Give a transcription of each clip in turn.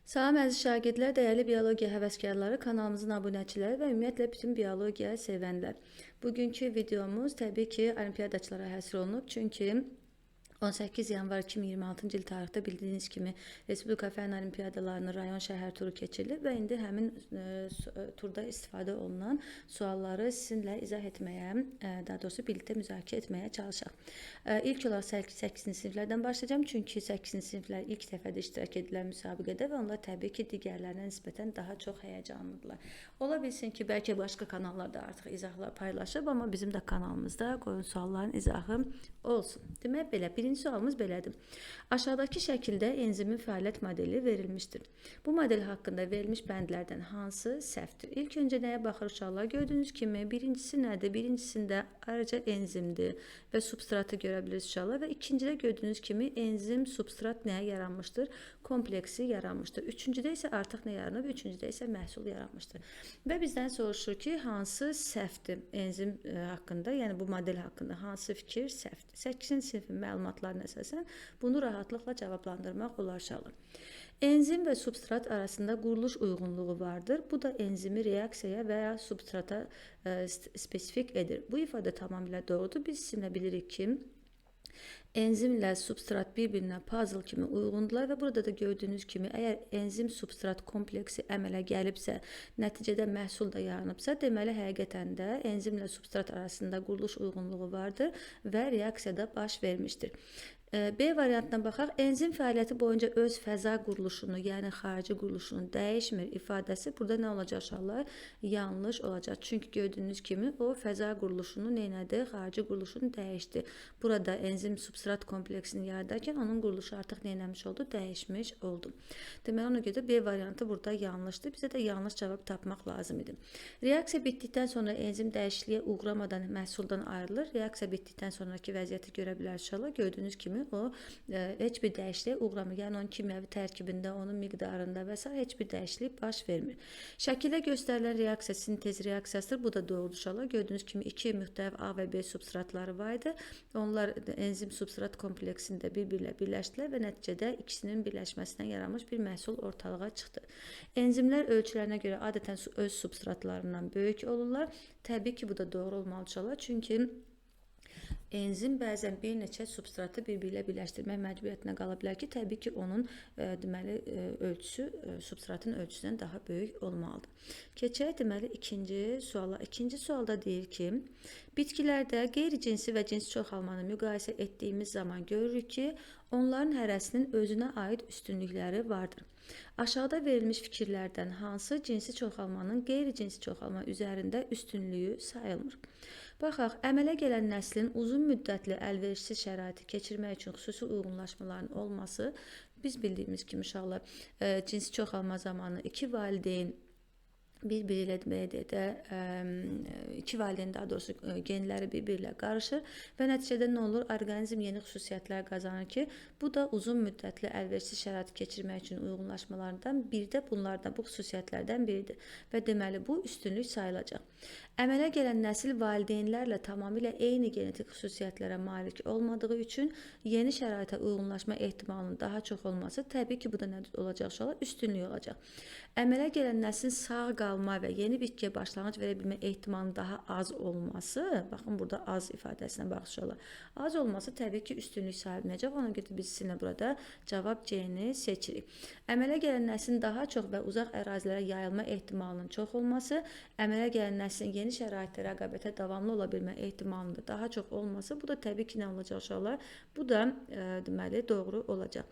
Salam əziz şagirdlər, dəyərli biologiya həvəskarları, kanalımızın abunəçiləri və ümumiyyətlə bütün biologiya sevənlər. Bugünkü videomuz təbii ki, olimpiyadaçılara həsr olunub, çünki 18 yanvar 2026-cı il tarixdə bildiyiniz kimi Respublika Fənn Olimpiyadalarının rayon şəhər turu keçirilib və indi həmin turda istifadə olunan sualları sizinlə izah etməyə, daha doğrusu birlikdə müzakirə etməyə çalışaq. İlk olaraq 8-ci siniflərdən başlayacağam, çünki 8-ci siniflər ilk dəfədir iştirak edilən müsabiqədə və onlar təbii ki, digərlərinə nisbətən daha çox həyəcanlıdırlar. Ola bilsin ki, bəlkə başqa kanallarda artıq izahlar paylaşıb, amma bizim də kanalımızda qoyun sualların izahı olsun. Demək belə, birinci sualımız belədir. Aşağıdakı şəkildə enzimin fəaliyyət modeli verilmişdir. Bu model haqqında verilmiş bəndlərdən hansı səhvdir? İlk öncə nəyə baxır uşaqlar? Gördüyünüz kimi birincisi nədir? Birincisində ayrıca enzimdir və substratı görə bilirsiniz uşaqlar və ikincidə gördüyünüz kimi enzim substrat nəyə yaranmışdır? Kompleksi yaranmışdır. Üçüncüdə isə artıq nə yaranıb? Üçüncüdə isə məhsul yaranmışdır. Və bizdən soruşur ki, hansı səhvdir enzim haqqında, yəni bu model haqqında hansı fikir səhvdir? 8-ci sinifin məlumatlarına əsasən bunu rahatlıqla cavablandırmaq olar uşaqlar. Enzim və substrat arasında quruluş uyğunluğu vardır. Bu da enzimi reaksiyaya və ya substrata spesifik edir. Bu ifadə tamamilə doğrudur. Biz sizinlə bilirik ki, enzimlə substrat bir-birinə puzzle kimi uyğundurlar və burada da gördüyünüz kimi əgər enzim substrat kompleksi əmələ gəlibsə, nəticədə məhsul da yaranıbsa, deməli həqiqətən də enzimlə substrat arasında quruluş uyğunluğu vardır və reaksiyada baş vermişdir. B variantına baxaq. Enzim fəaliyyəti boyunca öz fəza quruluşunu, yəni xarici quruluşunu dəyişmir ifadəsi burada nə olacaq uşaqlar? Yanlış olacaq. Çünki gördüyünüz kimi o fəza quruluşunu nə elədi? Xarici quruluşunu dəyişdi. Burada enzim substrat kompleksini yaradarkən onun quruluşu artıq nə eləmiş oldu? Dəyişmiş oldu. Deməli ona görə də B variantı burada yanlışdır. Bizə də yanlış cavab tapmaq lazım idi. Reaksiya bitdikdən sonra enzim dəyişikliyə uğramadan məhsuldan ayrılır. Reaksiya bitdikdən sonraki vəziyyəti görə bilərsiniz uşaqlar. Gördüyünüz kimi o heç bir dəyişikliyə uğramır. Yəni onun kimyəvi tərkibində, onun miqdarında və s. heç bir dəyişiklik baş vermir. Şəkildə göstərilən reaksiya sintez reaksiyasıdır. Bu da doğrudur uşaqlar. Gördüyünüz kimi iki müxtəlif A və B substratları var idi. Onlar enzim substrat kompleksində bir-biri ilə birləşdilər və nəticədə ikisinin birləşməsindən yaranmış bir məhsul ortalığa çıxdı. Enzimlər ölçülərinə görə adətən öz substratlarından böyük olurlar. Təbii ki, bu da doğru olmalı uşaqlar. Çünki enzim bəzən bir neçə substratı bir-biri ilə birləşdirmək məcburiyyətinə qala bilər ki, təbii ki, onun deməli ölçüsü substratın ölçüsündən daha böyük olmalıdır. Keçək deməli ikinci suala. İkinci sualda deyir ki, bitkilərdə qeyri-cinsi və cinsi çoxalmanı müqayisə etdiyimiz zaman görürük ki, onların hərəsinin özünə aid üstünlükləri vardır. Aşağıda verilmiş fikirlərdən hansı cinsi çoxalmanın qeyri-cinsi çoxalma üzərində üstünlüyü sayılmır? Baxaq, əmələ gələn nəslin uzun müddətli əlverişsiz şəraiti keçirmək üçün xüsusi uyğunlaşmaların olması, biz bildiyimiz kimi uşaqlar, cinsi çoxalma zamanı iki valideyn bir-biri ilə demək də iki valideyn daha doğrusu genləri bir-biri ilə qarışır və nəticədə nə olur? Orqanizm yeni xüsusiyyətlər qazanır ki, bu da uzun müddətli əlverişsiz şəraiti keçirmək üçün uyğunlaşmalardan biri də bunlardan, bu xüsusiyyətlərdən biridir və deməli bu üstünlük sayılacaq. Əmələ gələn nəsil valideynlərlə tamamilə eyni genetik xüsusiyyətlərə malik olmadığı üçün yeni şəraitə uyğunlaşma ehtimalının daha çox olması, təbii ki, bu da nə olacaq uşaqlar? Üstünlük olacaq. Əmələ gələn nəslin sağ qalma və yeni bitkiyə başlanğıc verə bilmə ehtimalının daha az olması, baxın burada az ifadəsinə baxış olar. Az olması təbii ki, üstünlük sayılmayacaq. Ona görə də biz sizinlə burada cavab C-ni seçirik. Əmələ gələn nəslin daha çox və uzaq ərazilərə yayılma ehtimalının çox olması, əmələ gələn nəslin yeni şəraitdə rəqabətə davamlı ola bilmə ehtimalının da daha çox olması, bu da təbii ki, nə olacaq uşaqlar? Bu da deməli doğru olacaq.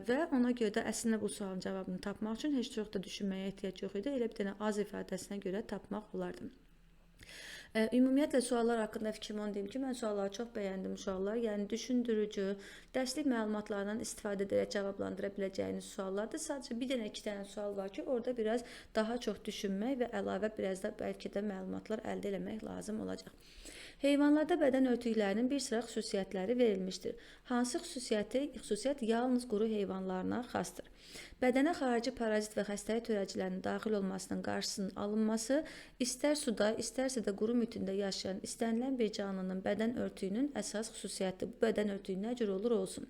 Və ona görə də əslində bu sualın cavabını tapmaq üçün heç çox da düşünməyə ehtiyac yox idi. Elə bir dənə az ifadəsinə görə tapmaq olardı. Ümumiyyətlə suallar haqqında fikrimi onu deyim ki, mən sualları çox bəyəndim uşaqlar. Yəni düşündürücü, dərslik məlumatlarından istifadə edərək cavablandıra biləcəyiniz suallardır. Sadəcə bir dənə, iki dənə sual var ki, orada biraz daha çox düşünmək və əlavə biraz da bəlkə də məlumatlar əldə eləmək lazım olacaq. Heyvanlarda bədən örtüklərinin bir sıra xüsusiyyətləri verilmişdir. Hansı xüsusiyyət yalnız quru heyvanlarına xasdır? Bədənə xarici parazit və xəstəlik törədicilərinin daxil olmasının qarşısının alınması, istər suda, istərsə də quru mühitində yaşayan istənilən bir canlının bədən örtüyünün əsas xüsusiyyətidir. Bu bədən örtüyü nə cür olur olsun.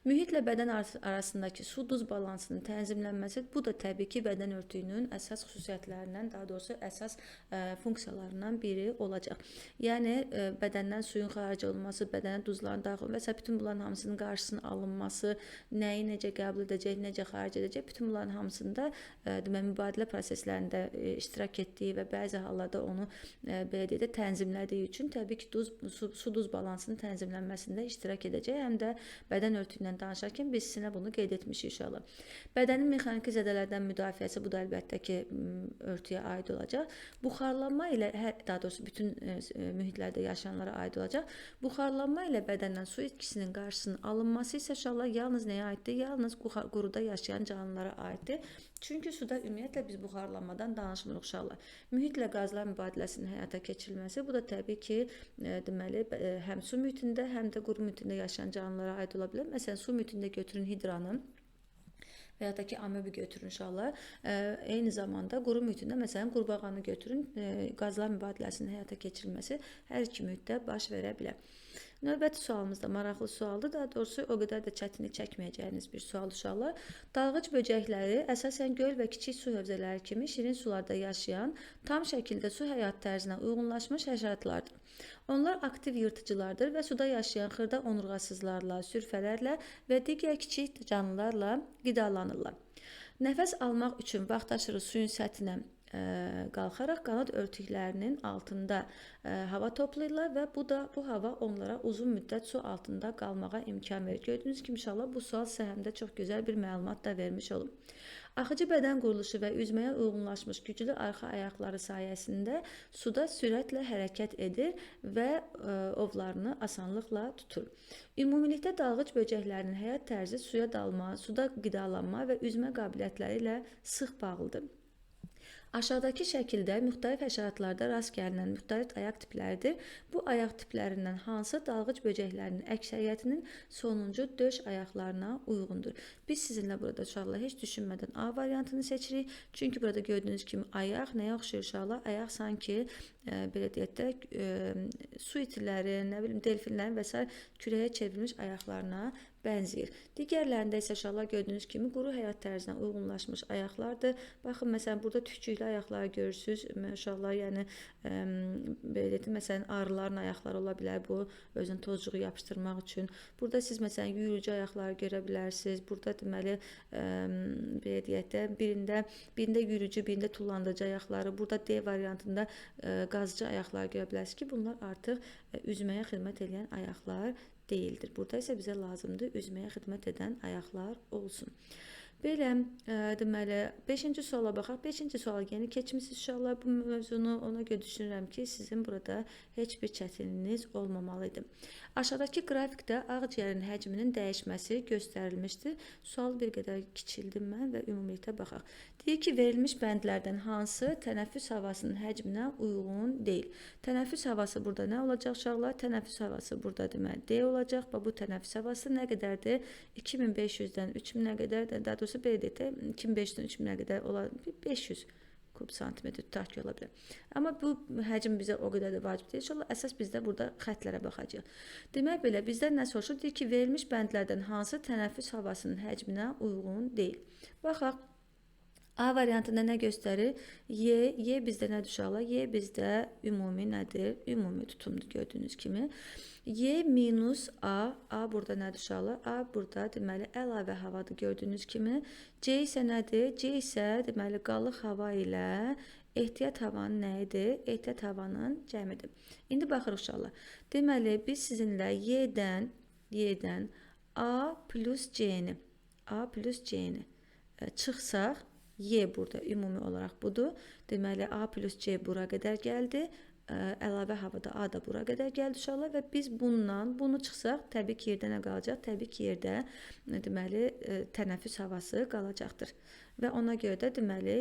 Mühitlə bədən arasındakı su-duz balansının tənzimlənməsi, bu da təbii ki, bədən örtüyünün əsas xüsusiyyətlərindən, daha doğrusu əsas funksiyalarından biri olacaq. Yəni, bədəndən suyun xaric olunması, bədənə duzların daxil və s. bütün bunların hamısının qarşısının alınması, nəyi necə qəbul edəcək, necə xaric edəcək, bütün bunların hamısında demək, mübadilə proseslərində iştirak etdiyi və bəzi hallarda onu belə deyək də tənzimlədiyi üçün təbii ki, su-duz balansının tənzimlənməsində iştirak edəcək. Həm də bədən örtüyündən danışarkən biz sizinlə bunu qeyd etmişik inşallah. Bədənin mexaniki zədələrdən müdafiəsi, bu da əlbəttə ki, örtüyə aid olacaq. Buxarlanma ilə, daha doğrusu bütün mühitlərdə yaşayanlara aid olacaq. Buxarlanma ilə bədəndən su itkisinin qarşısının alınması isə inşallah yalnız nəyə aiddir? Yalnız quruda yaşayan canlılara aiddir. Çünki suda ümumiyyətlə biz buxarlanmadan danışmırıq inşallah. Mühitlə qazlar mübadiləsinin həyata keçirilməsi, bu da təbii ki, deməli, həm su mühitində, həm də quru mühitində yaşayan canlılara aid ola bilər. Məsələn, su mühitində götürün hidranı və ya da ki, amöbü götürün inşallah. Eyni zamanda quru mühitində, məsələn, qurbağanı götürün, qazlar mübadiləsinin həyata keçirilməsi hər iki mühitdə baş verə bilər. Növbəti sualımız da maraqlı sualdır. Daha doğrusu, o qədər də çətinlik çəkməyəcəyiniz bir sual inşallah. Dalğıc böcəkləri əsasən göl və kiçik su hövzələri kimi şirin sularda yaşayan, tam şəkildə su həyat tərzinə uyğunlaşmış həşəratlardır. Onlar aktiv yırtıcılardır və suda yaşayan xırda onurğasızlarla, sürfələrlə və digər kiçik canlılarla qidalanırlar. Nəfəs almaq üçün vaxtaşırı suyun səthinə qalxaraq qanad örtüklərinin altında hava toplayırlar və bu hava onlara uzun müddət su altında qalmağa imkan verir. Gördüyünüz kimi inşallah bu sual sizə həm də çox gözəl bir məlumat da vermiş olub. Axıcı bədən quruluşu və üzməyə uyğunlaşmış güclü arxa ayaqları sayəsində suda sürətlə hərəkət edir və ovlarını asanlıqla tutur. Ümumilikdə dalğıc böcəklərinin həyat tərzi suya dalma, suda qidalanma və üzmə qabiliyyətləri ilə sıx bağlıdır. Aşağıdakı şəkildə müxtəlif həşəratlarda rast gəlinən müxtəlif ayaq tipləridir. Bu ayaq tiplərindən hansı dalğıc böcəklərinin əksəriyyətinin sonuncu döş ayaqlarına uyğundur? Biz sizinlə burada uşaqlar heç düşünmədən A variantını seçirik. Çünki burada gördüyünüz kimi ayaq nəyə oxşayır uşaqlar? Ayaq sanki belə deyək də su itilərin, nə bilim delfinlərin və s. kürəyə çevrilmiş ayaqlarına bənzəyir. Digərlərində isə uşaqlar gördüyünüz kimi quru həyat tərzinə uyğunlaşmış ayaqlardır. Baxın, məsələn, burada tükcüklü ayaqları görürsünüz. Uşaqlar, yəni, belə deyək, məsələn, arıların ayaqları ola bilər bu, özünün tozcuğu yapışdırmaq üçün. Burada siz, məsələn, yürüyücü ayaqları görə bilərsiniz. Burada, deməli, belə deyək də, birində yürüyücü, birində tullandırıcı ayaqları. Burada D variantında qazıcı ayaqları görə bilərsiniz ki, bunlar artıq üzməyə xidmət edən ayaqlar deyildir. Burada isə bizə lazımdır üzməyə xidmət edən ayaqlar olsun. Belə, deməli, 5-ci suala baxaq. 5-ci suala yeni keçmişsiniz inşallah bu mövzunu. Ona görə düşünürəm ki, sizin burada heç bir çətinliyiniz olmamalıdır. Aşağıdakı qrafikdə ağciyərin həcminin dəyişməsi göstərilmişdir. Sual bir qədər kiçildim mən və ümumilikdə baxaq. Deyir ki, verilmiş bəndlərdən hansı tənəffüs havasının həcminə uyğun deyil? Tənəffüs havası burada nə olacaq uşaqlar? Tənəffüs havası burada deməli D olacaq. Bax, bu tənəffüs havası nə qədərdir? 2500-dən 3000-ə qədər, daha doğrusu belə deyək də, 2500-dən 3000-ə qədər olar, 500 kub santimetr tutaq ki, ola bilər. Amma bu həcm bizə o qədər də vacib deyil. İnşallah əsas bizdə burada xətlərə baxacağıq. Demək belə, bizdən nə soruşur? Deyir ki, verilmiş bəndlərdən hansı tənəffüs havasının həcminə uyğun deyil? Baxaq. A variantında nə göstərir? Y bizdə nədir uşaqlar? Y bizdə ümumi nədir? Ümumi tutumdur gördüyünüz kimi. Y minus A. A burada nədir uşaqlar? A burada deməli əlavə havadır gördüyünüz kimi. C isə nədir? C isə deməli qalıq hava ilə ehtiyat havanın nə idi? Ehtiyat havanın cəmidir. İndi baxırıq uşaqlar. Deməli biz sizinlə Y-dən A plus C-ni çıxsaq, Y burada ümumi olaraq budur. Deməli, A plus C bura qədər gəldi. Əlavə havada A da bura qədər gəldi uşaqlar və biz bundan bunu çıxsaq, təbii ki, yerdə nə qalacaq? Təbii ki, yerdə deməli, tənəffüs havası qalacaqdır. Və ona görə də deməli,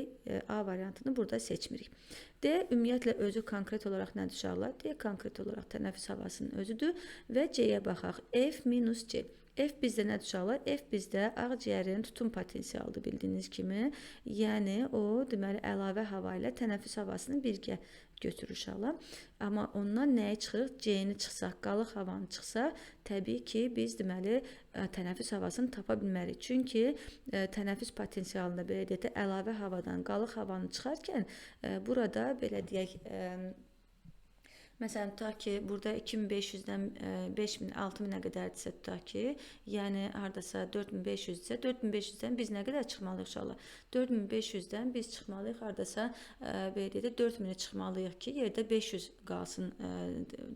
A variantını burada seçmirik. D ümumiyyətlə özü konkret olaraq nədir uşaqlar? D konkret olaraq tənəffüs havasının özüdür və C-yə baxaq. F minus C. F bizdə nədir uşaqlar? F bizdə ağciyərin tutum potensialıdır bildiyiniz kimi. Yəni o deməli əlavə hava ilə tənəffüs havasını birgə götürür uşaqlar. Amma ondan nəyi çıxırıq? C-ni çıxsaq, qalıq havanı çıxsa, təbii ki, biz deməli tənəffüs havasını tapa bilmərik. Çünki tənəffüs potensialında belə deyək də əlavə havadan qalıq havanı çıxarkən burada belə deyək məsələn, tutaq ki, burada 2500-dən 5000, 6000-ə qədərdirsə tutaq ki, yəni hardasa 4500-dirsə, 4500-dən biz nə qədər çıxmalıyıq uşaqlar? 4500-dən biz çıxmalıyıq hardasa belə deyək də 4000-ə çıxmalıyıq ki, yerdə 500 qalsın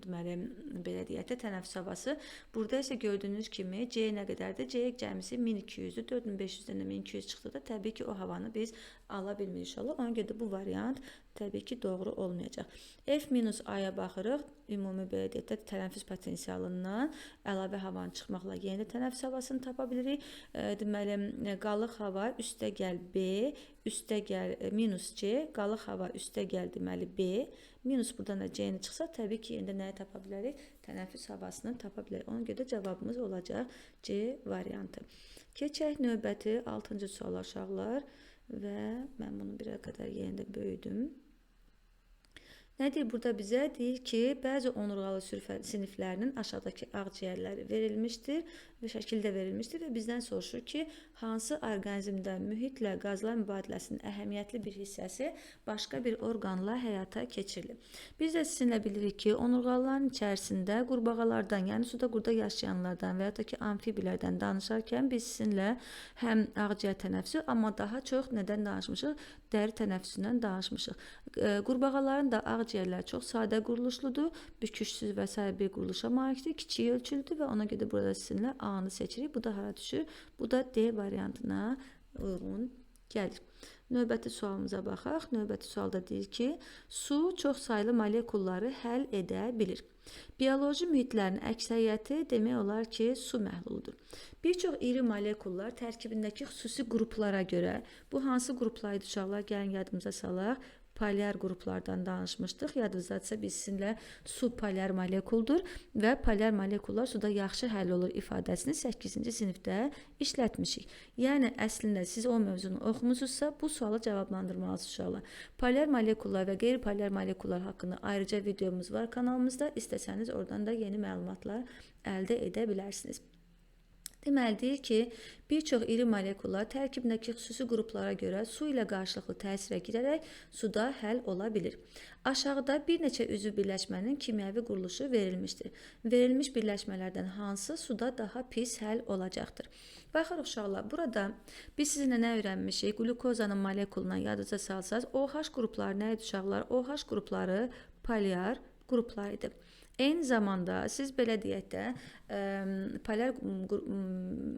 deməli belə deyək də tənəffüs havası. Burada isə gördüyünüz kimi C nə qədərdir? C cəmisi 1200-dür. 4500-dən də 1200 çıxdı da təbii ki, o havanı biz ala bilmirik uşaqlar. Ona görə də bu variant təbii ki, doğru olmayacaq. F minus A-ya baxırıq. Ümumi belə deyək də tənəffüs potensialından əlavə havanı çıxmaqla yenə də tənəffüs havasını tapa bilirik. Deməli, qalıq hava üstə gəl B, üstə gəl minus C, qalıq hava üstə gəl deməli B, minus buradan da C-ni çıxsa, təbii ki, yenə də nəyi tapa bilərik? Tənəffüs havasını tapa bilərik. Ona görə də cavabımız olacaq C variantı. Keçək növbəti 6-cı suala uşaqlar və mən bunu bir qədər yenə də böyüdüm. Nə deyir burada bizə? Deyir ki, bəzi onurğalı siniflərinin aşağıdakı ağciyərləri verilmişdir və şəkildə verilmişdir və bizdən soruşur ki, hansı orqanizmdə mühitlə qazlar mübadiləsinin əhəmiyyətli bir hissəsi başqa bir orqanla həyata keçirilir. Biz də sizinlə bilirik ki, onurğalıların içərisində qurbağalardan, yəni suda qurda yaşayanlardan və ya da ki, amfibilərdən danışarkən biz sizinlə həm ağciyər tənəffüsü, amma daha çox nədən danışmışıq? Dəri tənəffüsündən danışmışıq. Qurbağaların da ağciyərləri çox sadə quruluşludur, büküşsüz və sair bir quruluşa malikdir, kiçik ölçülüdür və ona görə də burada sizinlə A-nı seçirik. Bu da hara düşür? Bu da D variantına uyğun gəlir. Növbəti sualımıza baxaq. Növbəti sualda deyir ki, su çox saylı molekulları həll edə bilir. Bioloji mühitlərin əksəriyyəti demək olar ki, su məhluludur. Bir çox iri molekullar tərkibindəki xüsusi qruplara görə, bu hansı qruplar idi uşaqlar? Gəlin yadımıza salaq. Polyar qruplardan danışmışdıq. Yadınızdadırsa biz sizinlə su polyar molekuldur və polyar molekullar suda yaxşı həll olur ifadəsini 8-ci sinifdə işlətmişik. Yəni əslində siz o mövzunu oxumusunuzsa bu sualı cavablandırmalısınız uşaqlar. Polyar molekullar və qeyri-polyar molekullar haqqında ayrıca videomuz var kanalımızda. İstəsəniz oradan da yeni məlumatlar əldə edə bilərsiniz. Deməli, deyir ki, bir çox iri molekullar tərkibindəki xüsusi qruplara görə su ilə qarşılıqlı təsirə girərək suda həll ola bilir. Aşağıda bir neçə üzv birləşmənin kimyəvi quruluşu verilmişdir. Verilmiş birləşmələrdən hansı suda daha pis həll olacaqdır? Baxırıq uşaqlar, burada biz sizinlə nə öyrənmişik? Qlukozanın molekulundan yadınıza salsaz, OH qrupları nə idi uşaqlar? OH qrupları polyar qruplar idi. Eyni zamanda siz belə deyək də polyar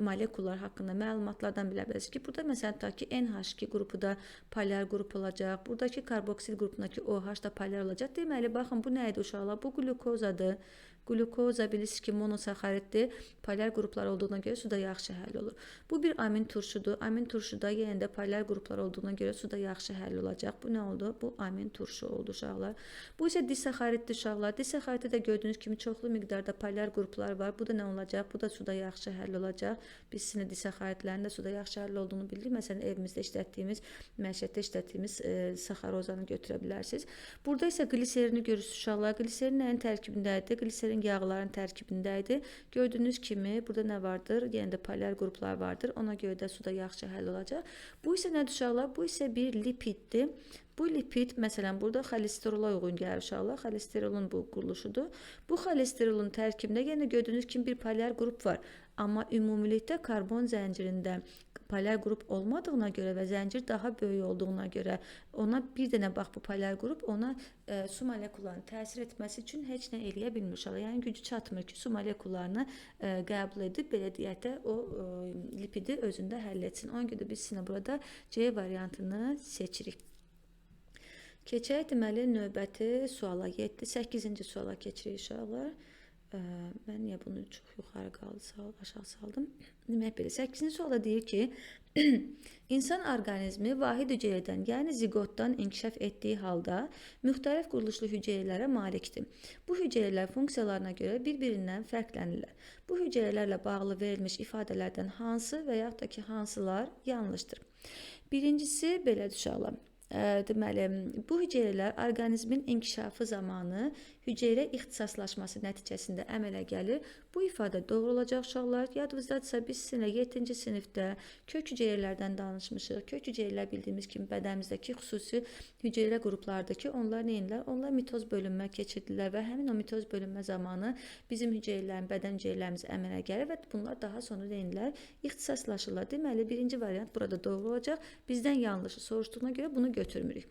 molekullar haqqında məlumatlardan bilə bilərsiniz ki, burada məsələn tutaq ki, NH2 qrupu da polyar qrup olacaq, buradakı karboksil qrupundakı OH da polyar olacaq. Deməli, baxın, bu nə idi uşaqlar? Bu qlukozadır. Qlukoza bilirsiniz ki, monosaxariddir. Polyar qruplar olduğuna görə suda yaxşı həll olur. Bu bir amin turşudur. Amin turşu da yenə də polyar qruplar olduğuna görə suda yaxşı həll olacaq. Bu nə oldu? Bu amin turşu oldu uşaqlar. Bu isə disaxariddir uşaqlar. Disaxariddə də gördüyünüz kimi çoxlu miqdarda polyar qruplar var. Bu da nə olacaq? Bu da suda yaxşı həll olacaq. Biz sizinlə disaxaridlərin də suda yaxşı həll olduğunu bilirik. Məsələn, evimizdə işlətdiyimiz, məişətdə işlətdiyimiz saxarozanı götürə bilərsiniz. Burada isə gliserini görürsünüz uşaqlar. Gliserin nəyin tərkibindədir? Gliserin yağların tərkibində idi. Gördüyünüz kimi burada nə vardır? Yenə də polyar qruplar vardır. Ona görə də suda yaxşı həll olacaq. Bu isə nədir uşaqlar? Bu isə bir lipiddir. Bu lipid, məsələn, burada xolesterola uyğun gəlir uşaqlar. Xolesterollun bu quruluşudur. Bu xolesterollun tərkibində yenə gördüyünüz kimi bir polyar qrup var. Amma ümumilikdə karbon zəncirində polyar qrup olmadığına görə və zəncir daha böyük olduğuna görə ona bir dənə bax bu polyar qrup ona su molekullarının təsir etməsi üçün heç nə eləyə bilmir uşaqlar. Yəni gücü çatmır ki, su molekullarını qəbul edib belə deyək də o lipidi özündə həll etsin. Ona görə də biz sizinlə burada C variantını seçirik. Keçək deməli növbəti suala 7-8-ci suala keçirik uşaqlar. Mən niyə bunu çox yuxarı qaldı, aşağı saldım? Demək belə, 8-ci sualda deyir ki, insan orqanizmi vahid hüceyrədən, yəni ziqotdan inkişaf etdiyi halda müxtəlif quruluşlu hüceyrələrə malikdir. Bu hüceyrələr funksiyalarına görə bir-birindən fərqlənirlər. Bu hüceyrələrlə bağlı verilmiş ifadələrdən hansı və yaxud da ki, hansılar yanlışdır? Birincisi belədir uşaqlar. Deməli, bu hüceyrələr orqanizmin inkişafı zamanı hüceyrə ixtisaslaşması nəticəsində əmələ gəlir. Bu ifadə doğru olacaq uşaqlar. Yadınızdadırsa biz sizinlə 7-ci sinifdə kök hüceyrələrdən danışmışıq. Kök hüceyrələr bildiyimiz kimi bədənimizdəki xüsusi hüceyrə qruplarıdır ki, onlar nə edirlər? Onlar mitoz bölünmə keçirdilər və həmin o mitoz bölünmə zamanı bizim hüceyrələrin, bədən hüceyrələrimiz əmələ gəlir və bunlar daha sonra nə edirlər? İxtisaslaşırlar. Deməli, birinci variant burada doğru olacaq. Bizdən yanlışı soruşduğuna görə bunu götürmürük.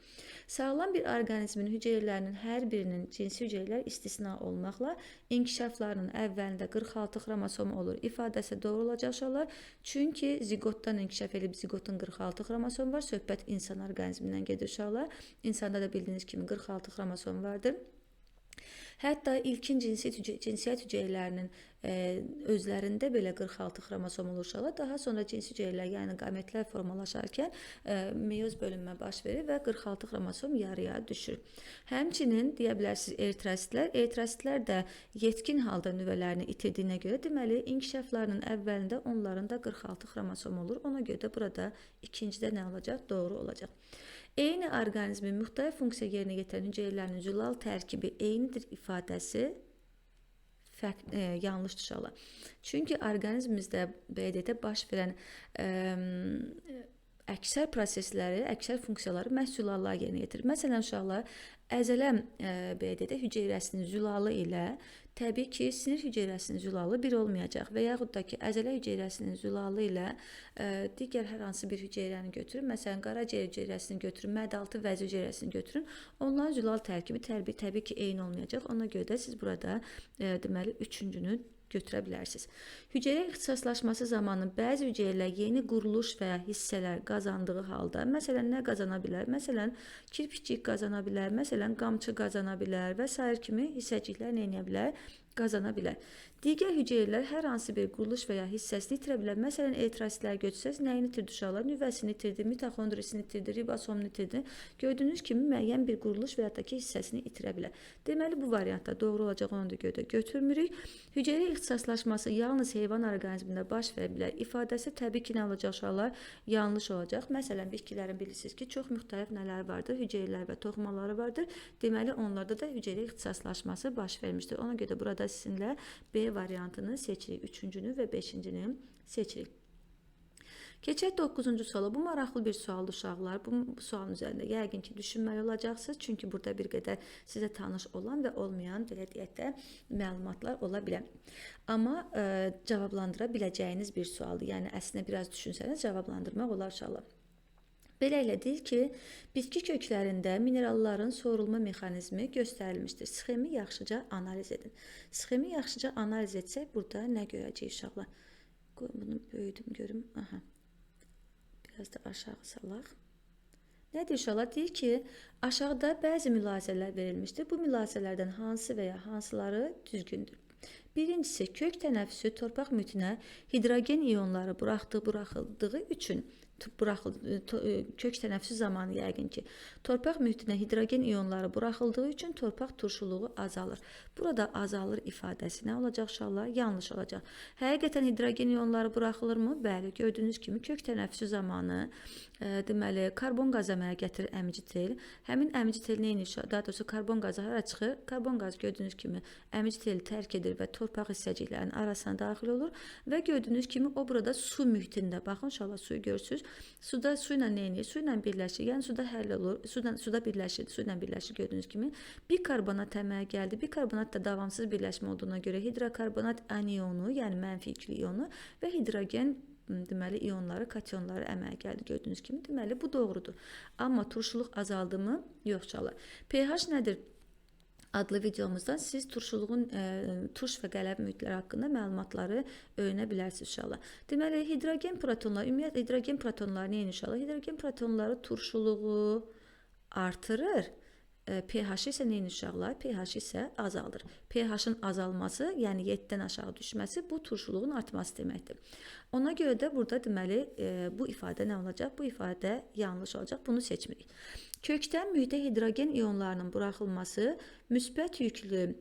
Sağlam bir orqanizmin hüceyrələrinin hər birinin cinsi hüceyrələr istisna olmaqla inkişaflarının əvvəlində 46 xromosom olur. İfadəsi doğru olacaq uşaqlar. Çünki ziqotdan inkişaf edib ziqotun 46 xromosom var. Söhbət insan orqanizmindən gedir uşaqlar. İnsanda da bildiyiniz kimi 46 xromosom vardır. Hətta ilkin cinsiyyət hüceyrələrinin özlərində belə 46 xromosom olur uşaqlar. Daha sonra cinsi hüceyrələr, yəni qametlər formalaşarkən meyoz bölünmə baş verir və 46 xromosom yarıya düşür. Həmçinin deyə bilərsiniz eritrositlər. Eritrositlər də yetkin halda nüvələrini itirdiyinə görə, deməli, inkişaflarının əvvəlində onların da 46 xromosom olur. Ona görə də burada ikincidə nə olacaq? Doğru olacaq. Eyni orqanizmin müxtəlif funksiya yerinə yetirən hüceyrələrinin zülal tərkibi eynidir ifadəsi yanlışdır uşaqlar. Çünki orqanizmimizdə belə deyək də baş verən əksər prosesləri, əksər funksiyaları məhz zülallar yerinə yetirir. Məsələn, uşaqlar, əzələ belə deyək də hüceyrəsinin zülalı ilə təbii ki, sinir hüceyrəsinin zülalı bir olmayacaq və yaxud da ki, əzələ hüceyrəsinin zülalı ilə digər hər hansı bir hüceyrəni götürün, məsələn, qaraciyər hüceyrəsini götürün, mədaltı vəzi hüceyrəsini götürün, onların zülal tərkibi təbii ki, eyni olmayacaq. Ona görə də siz burada deməli, üçüncünü götürə bilərsiniz. Hüceyrə ixtisaslaşması zamanı bəzi hüceyrələr yeni quruluş və ya hissələr qazandığı halda, məsələn, nə qazana bilər? Məsələn, kirpiçik qazana bilər, məsələn, qamçı qazana bilər və sair kimi hissəciklər nə edə bilər? Qazana bilər. Digər hüceyrələr hər hansı bir quruluş və ya hissəsini itirə bilər. Məsələn, eritrositlər götürsəz, nəyini itirdi uşaqlar? Nüvəsini itirdi, mitoxondrisini itirdi, ribosomunu itirdi. Gördüyünüz kimi müəyyən bir quruluş və ya da ki, hissəsini itirə bilər. Deməli, bu variantda doğru olacaq, onu da görə götürmürük. Hüceyrə ixtisaslaşması yalnız heyvan orqanizmində baş verə bilər ifadəsi təbii ki, nə olacaq uşaqlar? Yanlış olacaq. Məsələn, bitkilərin bilirsiniz ki, çox müxtəlif nələr vardır? Hüceyrələr və toxumaları vardır. Deməli, onlarda da hüceyrə ixtisaslaşması baş vermişdir. Ona görə də burada sizinlə B variantını seçirik. Üçüncünü və beşincini seçirik. Keçək 9-cu suala. Bu maraqlı bir sualdır uşaqlar. Bu sualın üzərində yəqin ki, düşünməli olacaqsınız. Çünki burada bir qədər sizə tanış olan və olmayan, belə deyək də, məlumatlar ola bilər. Amma cavablandıra biləcəyiniz bir sualdır. Yəni, əslində biraz düşünsəniz cavablandırmaq olar uşaqlar. Beləliklə deyir ki, bitki köklərində mineralların sorulma mexanizmi göstərilmişdir. Sxemi yaxşıca analiz edin. Sxemi yaxşıca analiz etsək, burada nə görəcəyik uşaqlar? Qoyun bunu böyüdüm, görüm. Aha. Biraz da aşağı salaq. Nə deyir uşaqlar? Deyir ki, aşağıda bəzi mülahizələr verilmişdir. Bu mülahizələrdən hansı və ya hansıları düzgündür? Birincisi, kök tənəffüsü torpaq mühitinə hidrogen iyonları buraxıldığı üçün kök tənəffüsü zamanı yəqin ki, torpaq mühitinə hidrogen iyonları buraxıldığı üçün torpaq turşuluğu azalır. Burada azalır ifadəsi nə olacaq uşaqlar? Yanlış olacaq. Həqiqətən hidrogen iyonları buraxılırmı? Bəli, gördüyünüz kimi kök tənəffüsü zamanı deməli, karbon qazı əmələ gətirir əmici tel. Həmin əmici tel nə edir? Daha doğrusu karbon qazı hara çıxır? Karbon qazı gördüyünüz kimi əmici teli tərk edir və torpaq hissəciklərinin arasına daxil olur və gördüyünüz kimi o burada su mühitində. Baxın uşaqlar, suyu görürsünüz. Suda su ilə nə edir? Su ilə birləşir. Yəni suda həll olur. Suda birləşir. Su ilə birləşir gördüyünüz kimi. Bikarbonat əmələ gəldi. Bikarbonat da davamsız birləşmə olduğuna görə hidrokarbonat anionu, yəni mənfi yüklü ionu və hidrogen deməli iyonları, kationları əmələ gəldi gördüyünüz kimi. Deməli bu doğrudur. Amma turşuluq azaldımı? Yox uşaqlar. pH nədir adlı videomuzdan siz turşuluğun turş və qələb mühitləri haqqında məlumatları öyrənə bilərsiniz inşallah. Deməli, hidrogen protonları, ümumiyyətlə hidrogen protonları nə inşallah? Hidrogen protonları turşuluğu artırır. pH-ı isə nə edir uşaqlar? pH isə azaldır. pH-ın azalması, yəni 7-dən aşağı düşməsi bu turşuluğun artması deməkdir. Ona görə də burada deməli bu ifadə nə olacaq? Bu ifadə yanlış olacaq. Bunu seçmirik. Kökdən mühitə hidrogen ionlarının buraxılması müsbət yüklü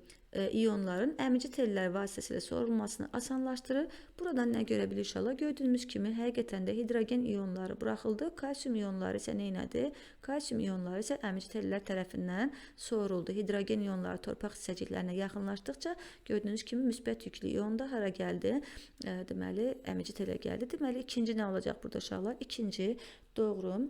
ionların əmici tellər vasitəsilə sorulmasını asanlaşdırır. Buradan nə görə bilir uşaqlar? Gördüyümüz kimi həqiqətən də hidrogen ionları buraxıldı. Kalsium ionları isə nə elədi? Kalsium ionları isə əmici tellər tərəfindən soruldu. Hidrogen ionları torpaq hissəciklərinə yaxınlaşdıqca gördüyünüz kimi müsbət yüklü ion da hara gəldi? Deməli, əmici telə gəldi. Deməli, ikinci nə olacaq burada uşaqlar? İkinci doğru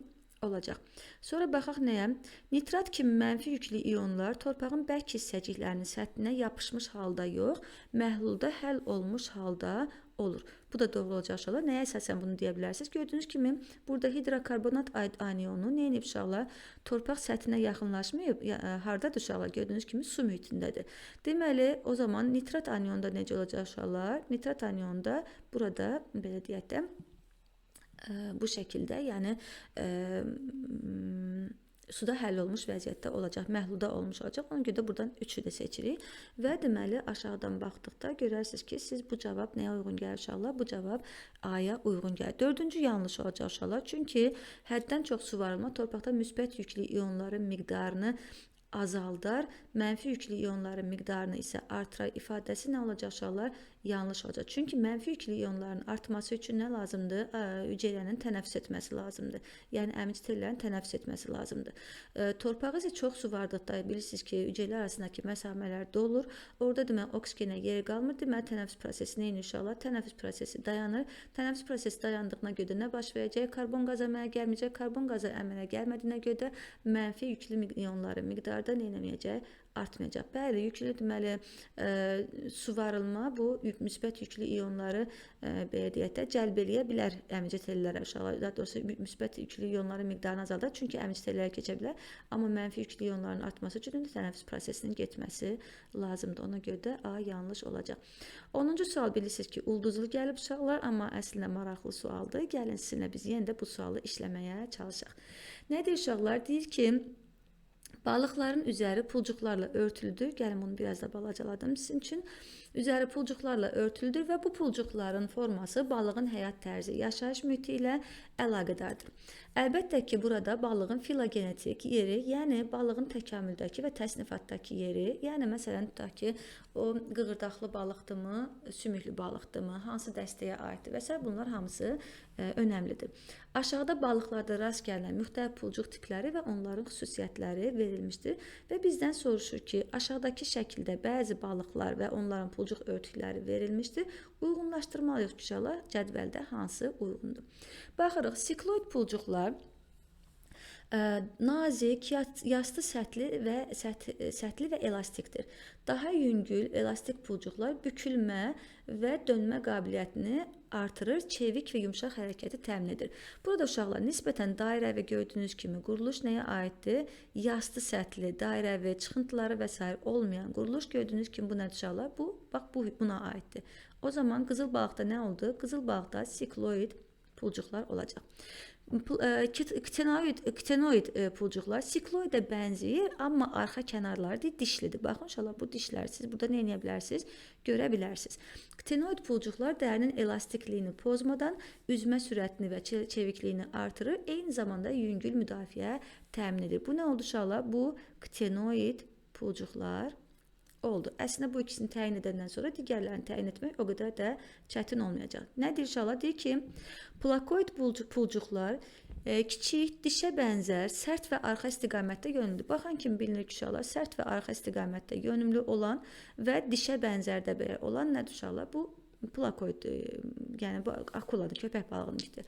olacaq. Sonra baxaq nəyə? Nitrat kimi mənfi yüklü ionlar torpağın bərk hissəciklərinin səthinə yapışmış halda yox, məhlulda həll olmuş halda olur. Bu da doğru olacaq uşaqlar. Nəyə əsasən bunu deyə bilərsiniz? Gördüyünüz kimi burada hidrokarbonat anionu nə edib uşaqlar? Torpaq səthinə yaxınlaşmayıb. Hardadır uşaqlar? Gördüyünüz kimi su mühitindədir. Deməli, o zaman nitrat anionu da necə olacaq uşaqlar? Nitrat anionu da burada belə deyək də bu şəkildə, yəni suda həll olmuş vəziyyətdə olacaq, məhlulda olmuş olacaq. Ona görə də buradan 3-ü də seçirik. Və deməli, aşağıdan baxdıqda görərsiniz ki, siz bu cavab nəyə uyğun gəlir uşaqlar? Bu cavab A-ya uyğun gəlir. Dördüncü yanlış olacaq uşaqlar. Çünki həddən çox suvarılma torpaqda müsbət yüklü ionların miqdarını azaldar, mənfi yüklü ionların miqdarını isə artırar ifadəsi nə olacaq uşaqlar? Yanlış olacaq. Çünki mənfi yüklü ionların artması üçün nə lazımdır? Hüceyrənin tənəffüs etməsi lazımdır. Yəni əmici tellərin tənəffüs etməsi lazımdır. Torpağı isə çox suvardıqda bilirsiniz ki, hüceyrələr arasındakı məsafələr dolur. Orada deməli oksigenə yer qalmır. Deməli tənəffüs prosesi nə edir uşaqlar? Tənəffüs prosesi dayanır. Tənəffüs prosesi dayandığına görə nə baş verəcək? Karbon qazı əmələ gəlməyəcək. Karbon qazı əmələ gəlmədiyinə görə də mənfi yüklü ionların miqdarı da nə eləməyəcək? Artmayacaq. Bəli, yüklü deməli suvarılma bu müsbət yüklü ionları belə deyək də cəlb eləyə bilər əmici tellərə uşaqlar. Daha doğrusu müsbət yüklü ionların miqdarını azaldar. Çünki əmici tellərə keçə bilər. Amma mənfi yüklü ionların artması üçün də tənəffüs prosesinin getməsi lazımdır. Ona görə də A yanlış olacaq. 10-cu sual bilirsiniz ki, ulduzlu gəlib uşaqlar, amma əslində maraqlı sualdır. Gəlin sizinlə biz yenə də bu sualı işləməyə çalışaq. Nə deyir uşaqlar? Deyir ki, balıqların üzəri pulcuqlarla örtülüdür. Gəlin bunu biraz da balacaladım sizin üçün. Üzəri pulcuqlarla örtülüdür və bu pulcuqların forması balığın həyat tərzi, yaşayış mühiti ilə əlaqədardır. Əlbəttə ki, burada balığın filogenetik yeri, yəni balığın təkamüldəki və təsnifatdakı yeri, yəni məsələn tutaq ki, o qığırdaqlı balıqdırmı, sümüklü balıqdırmı, hansı dəstəyə aiddir və s. Bunlar hamısı önəmlidir. Aşağıda balıqlarda rast gəlinən müxtəlif pulcuq tipləri və onların xüsusiyyətləri verilmişdir və bizdən soruşur ki, aşağıdakı şəkildə bəzi balıqlar və onların pulcuq örtükləri verilmişdir. Uyğunlaşdırmalıyıq ki, uşaqlar, cədvəldə hansı uyğundur. Baxırıq, sikloid pulcuqlar nazik, yastı sətli və sətli və elastikdir. Daha yüngül, elastik pulcuqlar bükülmə və dönmə qabiliyyətini artırır, çevik və yumşaq hərəkəti təmin edir. Burada uşaqlar nisbətən dairəvi gördüyünüz kimi quruluş nəyə aiddir? Yastı sətli, dairəvi, çıxıntıları və s. olmayan quruluş gördüyünüz kimi bu nədir uşaqlar? Bu, bax, bu buna aiddir. O zaman qızıl balıqda nə oldu? Qızıl balıqda sikloid pulcuqlar olacaq. Ktenoid pulcuqlar sikloidə bənzəyir, amma arxa kənarları dişlidir. Baxın inşallah bu dişləri siz burada nə edə bilərsiniz? Görə bilərsiniz. Ktenoid pulcuqlar dərinin elastikliyini pozmadan üzmə sürətini və çevikliyini artırır. Eyni zamanda yüngül müdafiə təmin edir. Bu nə oldu uşaqlar? Bu ktenoid pulcuqlar oldu. Əslində bu ikisini təyin edəndən sonra digərlərini təyin etmək o qədər də çətin olmayacaq. Nə deyir inşallah? Deyir ki, plakoid pulcuqlar kiçik, dişə bənzər, sərt və arxa istiqamətdə yönümlüdür. Baxan kimi bilinir ki, uşaqlar, sərt və arxa istiqamətdə yönümlü olan və dişə bənzər də belə olan nədir uşaqlar? Bu plakoid, yəni bu akuladır, köpək balığınınkidir.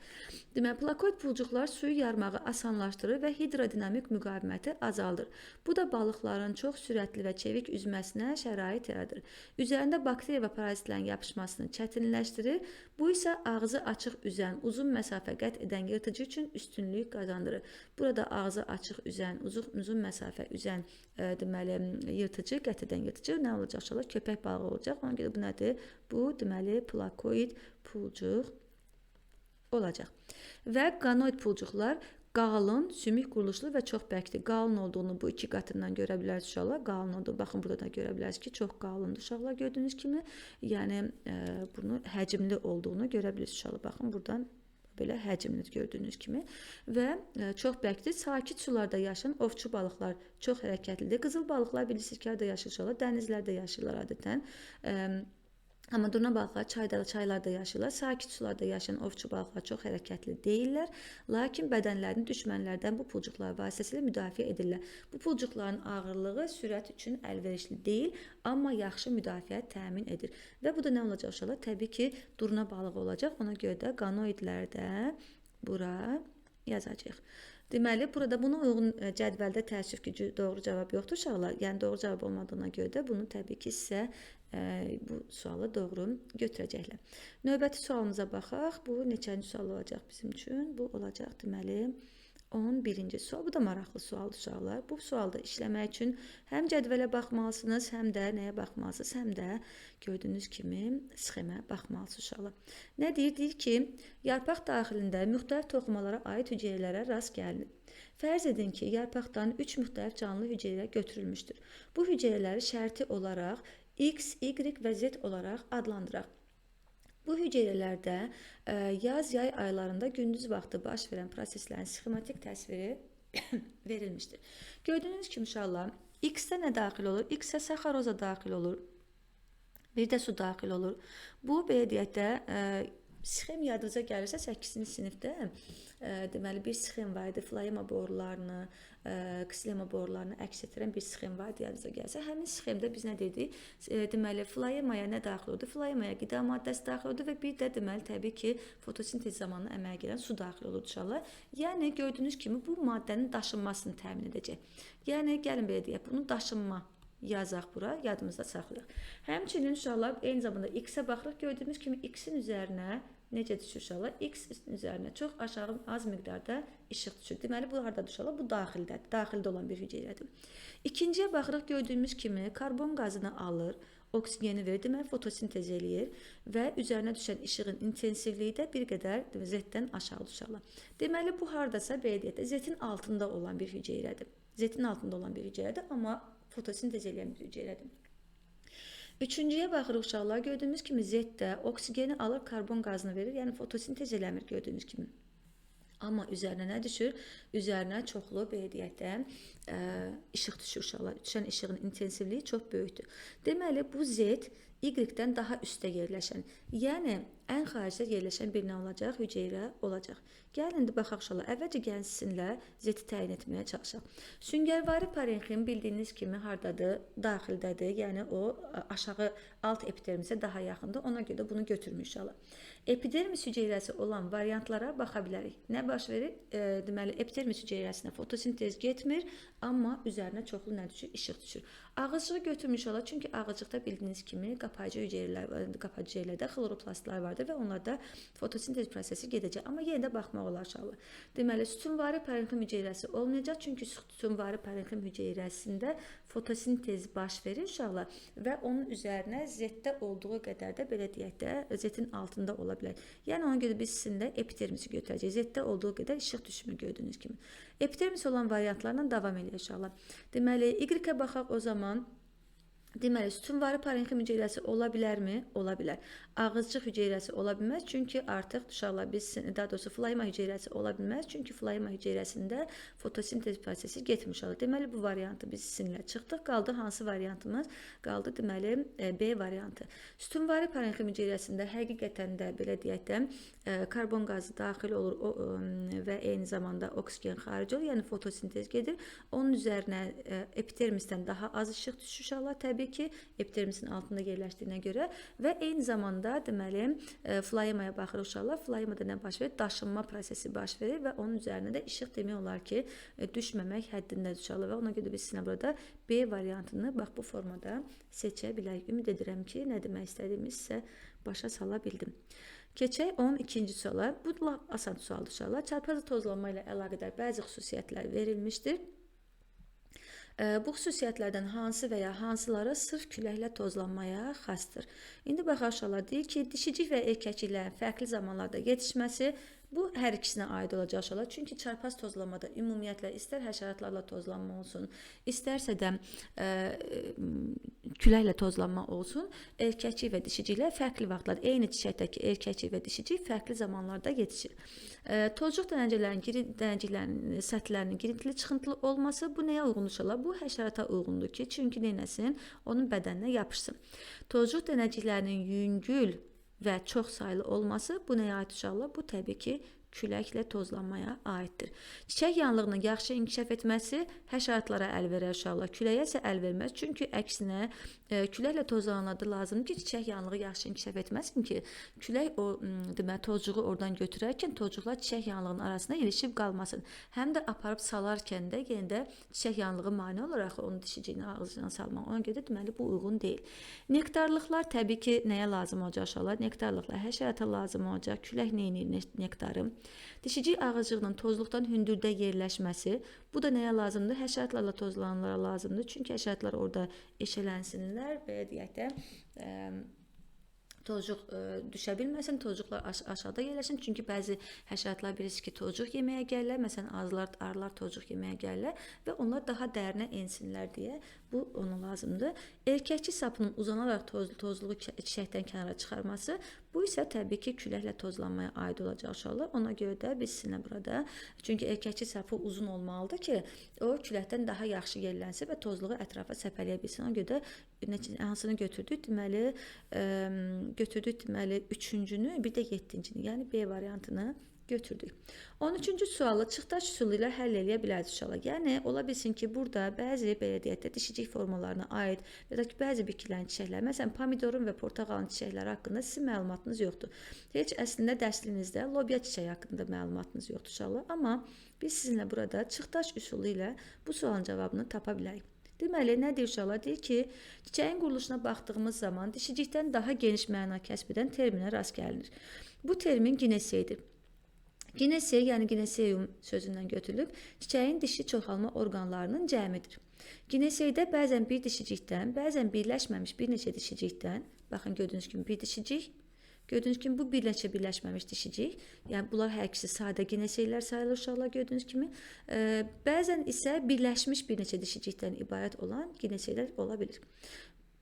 Deməli, plakoid pulcuqlar suyu yarmağı asanlaşdırır və hidrodinamik müqaviməti azaldır. Bu da balıqların çox sürətli və çevik üzməsinə şərait yaradır. Üzərində bakteriya və parazitlərin yapışmasını çətinləşdirir. Bu isə ağzı açıq üzən, uzun məsafə qət edən yırtıcı üçün üstünlük qazandırır. Burada ağzı açıq üzən, uzun məsafə üzən, deməli, yırtıcı, qət edən yırtıcı nə olacaq uşaqlar? Köpək balığı olacaq. Ona görə bu nədir? Bu, deməli, plakoid pulcuq olacaq. Və qanoid pulcuqlar Qalın, sümük quruluşlu və çox bərkdir. Qalın olduğunu bu iki qatından görə bilərsiniz uşaqlar. Qalın olduğu, baxın burada da görə bilərsiniz ki, çox qalındır uşaqlar gördüyünüz kimi. Yəni bunu həcmli olduğunu görə bilirsiniz uşaqlar. Baxın buradan belə həcmli gördüyünüz kimi və çox bərkdir. Sakit sularda yaşayan ovçu balıqlar çox hərəkətlidir. Qızıl balıqlar bilirsiniz ki, harda yaşayır uşaqlar? Dənizlərdə yaşayırlar adətən. Amma durna balıqları çaylarda yaşayırlar. Sakit sularda yaşayan ovçu balıqlar çox hərəkətli deyillər. Lakin bədənlərini düşmənlərdən bu pulcuqlar vasitəsilə müdafiə edirlər. Bu pulcuqların ağırlığı sürət üçün əlverişli deyil, amma yaxşı müdafiə təmin edir. Və bu da nə olacaq uşaqlar? Təbii ki, durna balığı olacaq. Ona görə də qanoidlərdə bura yazacağıq. Deməli, burada buna uyğun cədvəldə təəssüf ki, doğru cavab yoxdur uşaqlar. Yəni, doğru cavab olmadığına görə də bunu təbii ki, sizə bu sualı doğru götürəcəklər. Növbəti sualımıza baxaq. Bu neçənci sual olacaq bizim üçün? Bu olacaq, deməli, 11-ci sual. Bu da maraqlı sualdır uşaqlar. Bu sualda işləmək üçün həm cədvələ baxmalısınız, həm də nəyə baxmalısınız, həm də gördüyünüz kimi sxemə baxmalısınız uşaqlar. Nə deyir? Deyir ki, yarpaq daxilində müxtəlif toxumalara aid hüceyrələrə rast gəlinir. Fərz edin ki, yarpaqdan 3 müxtəlif canlı hüceyrə götürülmüşdür. Bu hüceyrələri şərti olaraq X, Y və Z olaraq adlandıraq. Bu hüceyrələrdə yaz-yay aylarında gündüz vaxtı baş verən proseslərin sxematik təsviri verilmişdir. Gördüyünüz kimi uşaqlar, X-ə nə daxil olur? X-ə saxaroza daxil olur. Bir də su daxil olur. Bu, belə deyək də, sxem yadınıza gəlirsə 8-ci sinifdə deməli bir sxem var idi. Floema borularını, ksilema borularını əks etdirən bir sxem var idi yadınıza gəlsə. Həmin sxemdə biz nə dedik? Deməli floemaya nə daxil oldu? Floemaya qida maddəsi daxil oldu və bir də deməli təbii ki, fotosintez zamanı əmələ gələn su daxil olurdu uşaqlar. Yəni gördüyünüz kimi bu maddənin daşınmasını təmin edəcək. Yəni gəlin belə deyək, bunu daşınma yazaq bura, yadımızda saxlayaq. Həmçinin uşaqlar eyni zamanda X-ə baxırıq. Gördüyümüz kimi X-in üzərinə necə düşür uşaqlar? X-in üzərinə çox aşağı az miqdarda işıq düşür. Deməli, bu hardadır uşaqlar? Bu daxildədir. Daxildə olan bir hüceyrədir. İkinciyə baxırıq. Gördüyümüz kimi karbon qazını alır, oksigeni verir. Deməli, fotosintez eləyir və üzərinə düşən işığın intensivliyi də bir qədər Z-dən aşağıdır uşaqlar. Deməli, bu hardasa belə deyək də Z-in altında olan bir hüceyrədir. Z-in altında olan bir hüceyrədir, amma fotosintez eləyən bir hüceyrədir. Üçüncüyə baxırıq uşaqlar. Gördüyümüz kimi Z-də oksigeni alır, karbon qazını verir. Yəni fotosintez eləmir gördüyünüz kimi. Amma üzərinə nə düşür? Üzərinə çoxlu, belə deyək də, işıq düşür uşaqlar. Düşən işığın intensivliyi çox böyükdür. Deməli, bu Z Y-dən daha üstdə yerləşən, yəni ən xaricdə yerləşən bir nə olacaq? Hüceyrə olacaq. Gəlin indi baxaq uşaqlar. Əvvəlcə gəlin sizinlə Z-i təyin etməyə çalışaq. Süngərvari parenxim bildiyiniz kimi hardadır? Daxildədir. Yəni o aşağı alt epidermisə daha yaxındır. Ona görə də bunu götürmüş uşaqlar. Epidermis hüceyrəsi olan variantlara baxa bilərik. Nə baş verir? Deməli, epidermis hüceyrəsinə fotosintez getmir, amma üzərinə çoxlu nə düşür? İşıq düşür. Ağızcığı götürmüş olar, çünki ağızcıqda bildiyiniz kimi qapayıcı hüceyrələr, qapayıcı hüceyrələrdə xloroplastlar vardır və onlarda fotosintez prosesi gedəcək. Amma yenə də baxmaq olar uşaqlar. Deməli, sütunvari parenxim hüceyrəsi olmayacaq, çünki sütunvari parenxim hüceyrəsində fotosintez baş verir uşaqlar və onun üzərinə Z-də olduğu qədər də belə deyək də Z-in altında ola bilər. Yəni ona görə biz sizinlə epidermisi götürəcəyik. Z-də olduğu qədər işıq düşmür gördüyünüz kimi. Epidermis olan variantlarla davam eləyək uşaqlar. Deməli, Y-ə baxaq o zaman. Deməli, sütunvari parenxim hüceyrəsi ola bilərmi? Ola bilər. Ağızcıq hüceyrəsi ola bilməz, çünki artıq uşaqlar biz, daha doğrusu floema hüceyrəsi ola bilməz, çünki floema hüceyrəsində fotosintez prosesi getmiş olur. Deməli, bu variantı biz sizinlə çıxdıq. Qaldı hansı variantımız? Qaldı, deməli, B variantı. Sütunvari parenxim hüceyrəsində həqiqətən də, belə deyək də, karbon qazı daxil olur və eyni zamanda oksigen xaric olur, yəni fotosintez gedir. Onun üzərinə epidermisdən daha az işıq düşür uşaqlar, təbii ki, epidermisin altında yerləşdiyinə görə və eyni zamanda deməli, floemaya baxırıq uşaqlar. Floemada nə baş verir? Daşınma prosesi baş verir və onun üzərinə də işıq demək olar ki, düşməmək həddindədir uşaqlar və ona görə biz sizinlə burada B variantını bax bu formada seçə bilərik. Ümid edirəm ki, nə demək istədiyimi sizə başa sala bildim. Keçək 12-ci suala. Bu lap asan sualdır uşaqlar. Çarpazı tozlanma ilə əlaqədar bəzi xüsusiyyətlər verilmişdir. Bu xüsusiyyətlərdən hansı və ya hansıları sırf küləklə tozlanmaya xasdır? İndi baxaq uşaqlar, deyir ki, dişicik və erkəkliklərin fərqli zamanlarda yetişməsi Bu hər ikisinə aid olacaq uşaqlar. Çünki çarpaz tozlanmada ümumiyyətlə istər həşəratlarla tozlanma olsun, istərsə də küləklə tozlanma olsun, erkəkcik və dişiciklər fərqli vaxtlar, eyni çiçəkdəki erkəkcik və dişicik fərqli zamanlarda yetişir. Tozcuq dənəciklərinin səthlərinin girintili çıxıntılı olması bu nəyə uyğundur uşaqlar? Bu həşərata uyğundur ki, çünki neynəsin? Onun bədəninə yapışsın. Tozcuq dənəciklərinin yüngül və çox saylı olması bu nəyə aid uşaqlar? Bu təbii ki, küləklə tozlanmaya aiddir. Çiçək yanlığının yaxşı inkişaf etməsi həşəratlara əl verər uşaqlar. Küləyə isə əl verməz. Çünki əksinə küləklə tozlananlarda lazımdır ki, çiçək yanlığı yaxşı inkişaf etməsin ki, külək o deməli tozcuğu oradan götürərkən tozcuqlar çiçək yanlığının arasına ilişib qalmasın. Həm də aparıb salarkən də yenə də çiçək yanlığı mane olaraq onun dişiciyini ağzına salmaq. Ona görə də deməli bu uyğun deyil. Nektarlıqlar təbii ki, nəyə lazım olacaq uşaqlar? Nektarlıqlar həşərata lazım olacaq. Külək nə edir nektarı? Dişicik ağızcığının tozluqdan hündürdə yerləşməsi, bu da nəyə lazımdır? Həşəratlarla tozlananlara lazımdır. Çünki həşəratlar orada eşələnsinlər, belə deyək də, tozcuq düşə bilməsin, tozcuqlar aşağıda yerləşsin. Çünki bəzi həşəratlar bilirsiniz ki, tozcuq yeməyə gəlirlər. Məsələn, arılar tozcuq yeməyə gəlirlər və onlar daha dərinə ensinlər deyə bu ona lazımdır. Erkəkçi sapının uzanaraq tozluğu çiçəkdən kənara çıxarması, bu isə təbii ki, küləklə tozlanmaya aid olacaq uşaqlar. Ona görə də biz sizinlə burada, çünki erkəkçi sapı uzun olmalıdır ki, o küləkdən daha yaxşı yerlənsin və tozluğu ətrafa səpələyə bilsin. Ona görə də hansını götürdük? Deməli, götürdük üçüncünü, bir də yeddinchini, yəni B variantını götürdük. 13-cü sualı çıxdaş üsulu ilə həll eləyə bilərsiniz uşaqlar. Yəni, ola bilsin ki, burada bəzi belə deyək də dişicik formalarına aid və da ki, bəzi bitkilərin çiçəkləri, məsələn, pomidorun və portağalın çiçəkləri haqqında sizin məlumatınız yoxdur. Heç əslində dərsliyinizdə lobya çiçəyi haqqında məlumatınız yoxdur uşaqlar. Amma biz sizinlə burada çıxdaş üsulu ilə bu sualın cavabını tapa bilərik. Deməli, nə deyir uşaqlar? Deyir ki, çiçəyin quruluşuna baxdığımız zaman dişicikdən daha geniş məna kəsb edən terminə rast gəlinir. Bu termin gineseydir. Ginesey, yəni gineseyum sözündən götürülüb, çiçəyin dişi çoxalma orqanlarının cəmidir. Gineseydə bəzən bir dişicikdən, bəzən birləşməmiş bir neçə dişicikdən, baxın gördüyünüz kimi bir dişicik, gördüyünüz kimi bu bir neçə birləşməmiş dişicik, yəni bunlar hər ikisi sadə gineseylər sayılır uşaqlar gördüyünüz kimi. Bəzən isə birləşmiş bir neçə dişicikdən ibarət olan gineseylər ola bilir.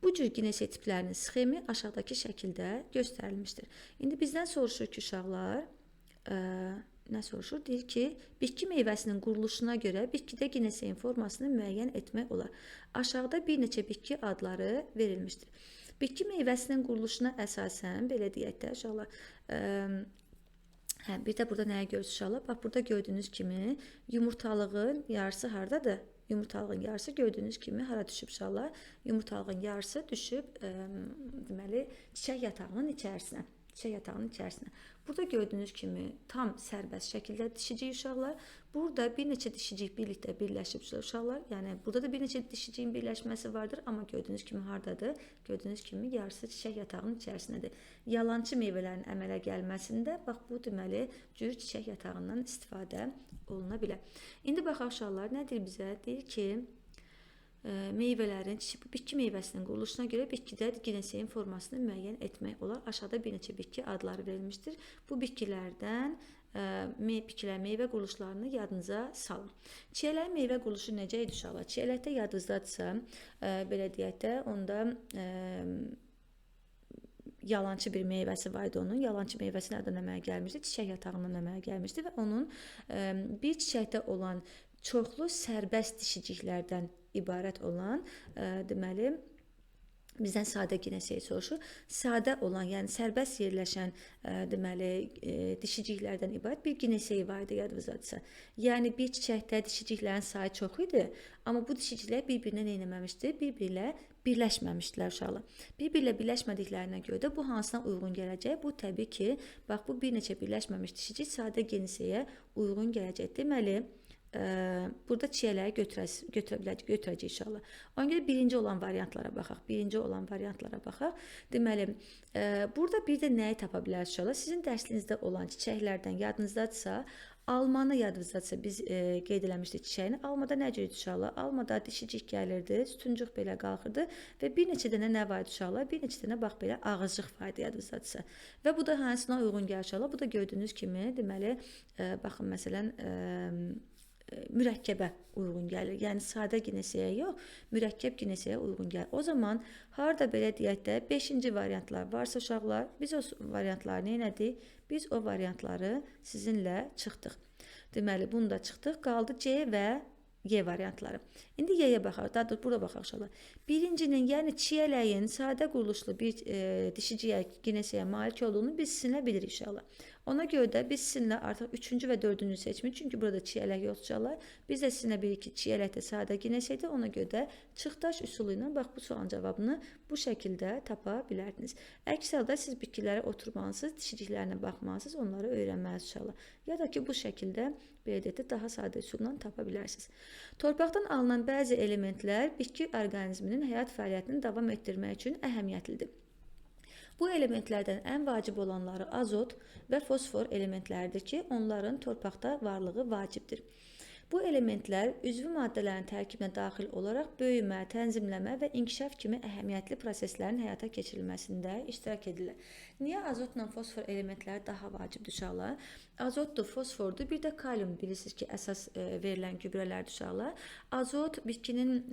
Bu cür ginesey tiplərinin sxemi aşağıdakı şəkildə göstərilmişdir. İndi bizdən soruşur ki, uşaqlar, nə soruşur? Deyir ki, bitki meyvəsinin quruluşuna görə bitkidə gineseyin formasını müəyyən etmək olar. Aşağıda bir neçə bitki adları verilmişdir. Bitki meyvəsinin quruluşuna əsasən, belə deyək də, uşaqlar, bir də burada nəyə görürsünüz uşaqlar? Bax, burada gördüyünüz kimi yumurtalığın yarısı hardadır? Yumurtalığın yarısı gördüyünüz kimi hara düşüb uşaqlar? Yumurtalığın yarısı düşüb, deməli, çiçək yatağının içərisinə. Çiçək yatağının içərisinə. Burada gördüyünüz kimi tam sərbəst şəkildə dişicik uşaqlar. Burada bir neçə dişicik birlikdə birləşib uşaqlar. Yəni burada da bir neçə dişiciyin birləşməsi vardır, amma gördüyünüz kimi hardadır? Gördüyünüz kimi yarısı çiçək yatağının içərisindədir. Yalançı meyvələrin əmələ gəlməsində bax bu deməli cür çiçək yatağından istifadə oluna bilər. İndi baxaq uşaqlar, nə deyir bizə? Deyir ki, meyvələrin, bitki meyvəsinin quruluşuna görə bitkidə gineseyin formasını müəyyən etmək olar. Aşağıda bir neçə bitki adları verilmişdir. Bu bitkilərdən bitkilər meyvə quruluşlarını yadınıza salın. Çiyələyin meyvə quruluşu necə idi uşaqlar? Çiyələkdə yadınızdadırsa, belə deyək də, onda yalançı bir meyvəsi var idi onun. Yalançı meyvəsi nədən əmələ gəlmişdi? Çiçək yatağından əmələ gəlmişdi və onun bir çiçəkdə olan çoxlu sərbəst dişiciklərdən ibarət olan, deməli, bizdən sadə ginesey soruşur. Sadə olan, yəni sərbəst yerləşən, deməli, dişiciklərdən ibarət bir ginesey var idi yadınızdadırsa. Yəni bir çiçəkdə dişiciklərin sayı çox idi, amma bu dişiciklər bir-birinə nə etməmişdi? Bir-biri ilə birləşməmişdilər uşaqlar. Bir-biri ilə birləşmədiklərinə görə də bu hansına uyğun gələcək? Bu təbii ki, bax bu bir neçə birləşməmiş dişicik sadə gineseyə uyğun gələcək. Deməli, Burada çiyələyi götürəcək inşallah. Ona görə birinci olan variantlara baxaq. Birinci olan variantlara baxaq. Deməli, burada bir də nəyi tapa bilərsiniz inşallah? Sizin dərsliyinizdə olan çiçəklərdən yadınızdadırsa, almanı yadınızdadırsa biz qeyd eləmişdik çiçəyini. Almada nə cür inşallah? Almada dişicik gəlirdi, sütuncuq belə qalxırdı və bir neçə dənə nə var inşallah? Bir neçə dənə bax belə ağızcıq var idi yadınızdadırsa. Və bu da hansına uyğun gəlir inşallah? Bu da gördüyünüz kimi, deməli, baxın məsələn, mürəkkəbə uyğun gəlir. Yəni sadə ginesəyə yox, mürəkkəb ginesəyə uyğun gəlir. O zaman harda belə deyək də 5-ci variantlar varsa uşaqlar, biz o variantları nə elədik? Biz o variantları sizinlə çıxdıq. Deməli, bunu da çıxdıq. Qaldı C və Y variantları. İndi Y-yə baxaq. Daha doğrusu burada baxaq uşaqlar. Birincinin, yəni çiyələyin sadə quruluşlu bir dişiciyə ginesəyə malik olduğunu biz sizinlə bilirik inşallah. Ona görə də biz sizinlə artıq 3-cü və 4-cü seçmirik. Çünki burada çiyələk yoxdur uşaqlar. Biz də sizinlə bilirik ki, çiyələk də sadə ginesəydi. Ona görə də çıxdaş üsulu ilə bax bu sualın cavabını bu şəkildə tapa bilərdiniz. Əks halda siz bitkilərə oturmalısınız, dişiciklərinə baxmalısınız, onları öyrənməlisiniz uşaqlar. Ya da ki, bu şəkildə belə deyək də daha sadə üsulla tapa bilərsiniz. Torpaqdan alınan bəzi elementlər bitki orqanizminin həyat fəaliyyətini davam etdirmək üçün əhəmiyyətlidir. Bu elementlərdən ən vacib olanları azot və fosfor elementləridir ki, onların torpaqda varlığı vacibdir. Bu elementlər üzvü maddələrin tərkibinə daxil olaraq böyümə, tənzimləmə və inkişaf kimi əhəmiyyətli proseslərin həyata keçirilməsində iştirak edirlər. Niyə azotla fosfor elementləri daha vacibdir uşaqlar? Azotdur, fosfordur, bir də kalium bilirsiniz ki, əsas verilən gübrələrdir uşaqlar. Azot bitkinin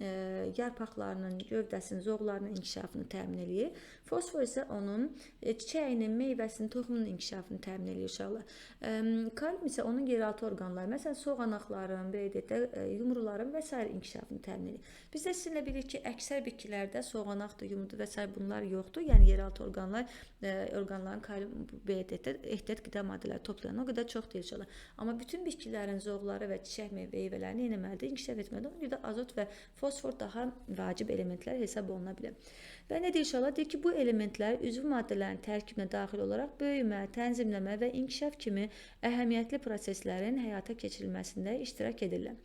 yarpaqlarının, gövdəsinin, zoğlarının inkişafını təmin eləyir. Fosfor isə onun çiçəyinin, meyvəsinin, toxumunun inkişafını təmin eləyir uşaqlar. Kalium isə onun yeraltı orqanları, məsələn, soğanaqların, belə deyək də, yumruların və sair inkişafını təmin edir. Biz də sizinlə bilirik ki, əksər bitkilərdə soğanaqdır, yumrudur və sair bunlar yoxdur. Yəni yeraltı orqanlar, orqanların kalium belə deyək də, ehtiyat qida maddələri toplayan o qədər çox deyil inşallah. Amma bütün bitkilərin zoğları və çiçək meyvələrini nə etməlidir? İnkişaf etməlidir. Ona görə də azot və fosfor daha vacib elementlər hesab oluna bilər. Və nə deyir inşallah? Deyir ki, bu elementlər üzvü maddələrin tərkibinə daxil olaraq böyümə, tənzimləmə və inkişaf kimi əhəmiyyətli proseslərin həyata keçirilməsində iştirak edirlər.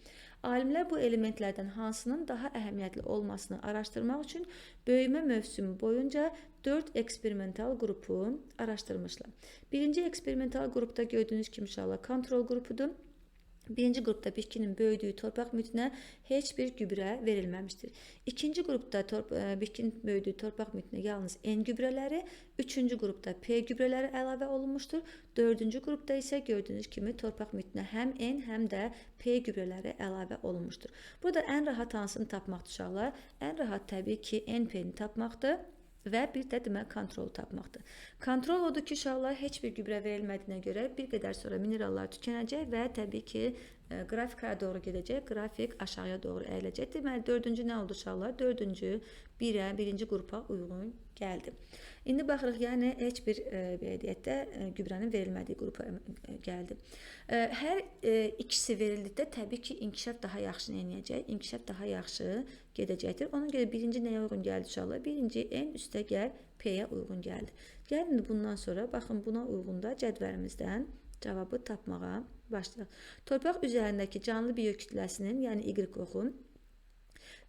Alimlər bu elementlərdən hansının daha əhəmiyyətli olmasını araşdırmaq üçün böyümə mövsümü boyunca 4 eksperimental qrupu araşdırmışlar. Birinci eksperimental qrupda gördüyünüz kimi inşallah kontrol qrupudur. Birinci qrupda bitkinin böyüdüyü torpaq mühitinə heç bir gübrə verilməmişdir. İkinci qrupda bitkinin böyüdüyü torpaq mühitinə yalnız N gübrələri, üçüncü qrupda P gübrələri əlavə olunmuşdur. Dördüncü qrupda isə gördüyünüz kimi torpaq mühitinə həm N, həm də P gübrələri əlavə olunmuşdur. Burada ən rahat hansını tapmaqdır uşaqlar? Ən rahat təbii ki, NP-ni tapmaqdır. Və bir də demək kontrol tapmaqdır. Kontrol odur ki, uşaqlar heç bir gübrə verilmədiyinə görə bir qədər sonra minerallar tükənəcək və təbii ki, qrafikaya doğru gedəcək, qrafik aşağıya doğru əyiləcək. Deməli, dördüncü nə oldu uşaqlar? Dördüncü birinci qrupa uyğun gəldi. İndi baxırıq, yəni heç bir belə deyək də, gübrənin verilmədiyi qrupa gəldi. Hər ikisi verildikdə təbii ki, inkişaf daha yaxşı nə eləyəcək? İnkişaf daha yaxşı gedəcəkdir. Ona görə birinci nəyə uyğun gəldi uşaqlar? Birinci N üstə gəl P-yə uyğun gəldi. Gəlin bundan sonra baxın buna uyğun da cədvəlimizdən cavabı tapmağa başlayaq. Torpaq üzərindəki canlı biokütləsinin, yəni Y oxu,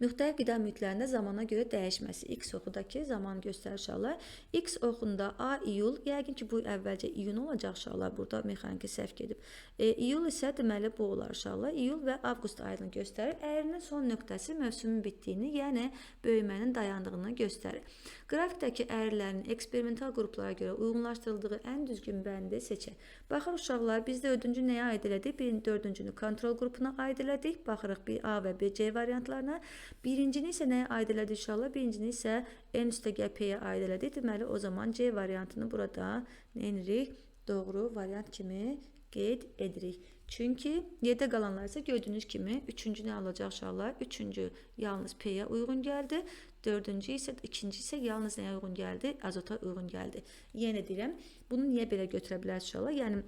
müxtəlif qida mühitlərində zamana görə dəyişməsi. X oxudakı zamanı göstərir uşaqlar. X oxunda A iyul, yəqin ki, bu əvvəlcə iyun olacaq uşaqlar. Burada mexaniki səhv gedib. İyul isə deməli bu olar uşaqlar. İyul və avqust ayını göstərir. Əyrinin son nöqtəsi mövsümün bitdiyini, yəni böyümənin dayandığını göstərir. Qrafikdəki əyrilərin eksperimental qruplara görə uyğunlaşdırıldığı ən düzgün bəndi seçək. Baxır uşaqlar, biz dördüncü nəyə aid elədik? Birinci, dördüncünü kontrol qrupuna aid elədik. Baxırıq bir A və B, C variantlarına. Birincini isə nəyə aid elədik uşaqlar? Birincini isə N üstə gəl P-yə aid elədik. Deməli, o zaman C variantını burada nə edirik? Doğru variant kimi qeyd edirik. Çünki yerdə qalanlar isə gördüyünüz kimi üçüncü nə alacaq uşaqlar? Üçüncü yalnız P-yə uyğun gəldi. Dördüncü isə, ikinci isə yalnız nəyə uyğun gəldi? Azota uyğun gəldi. Yenə deyirəm, bunu niyə belə götürə bilərsiniz uşaqlar? Yəni,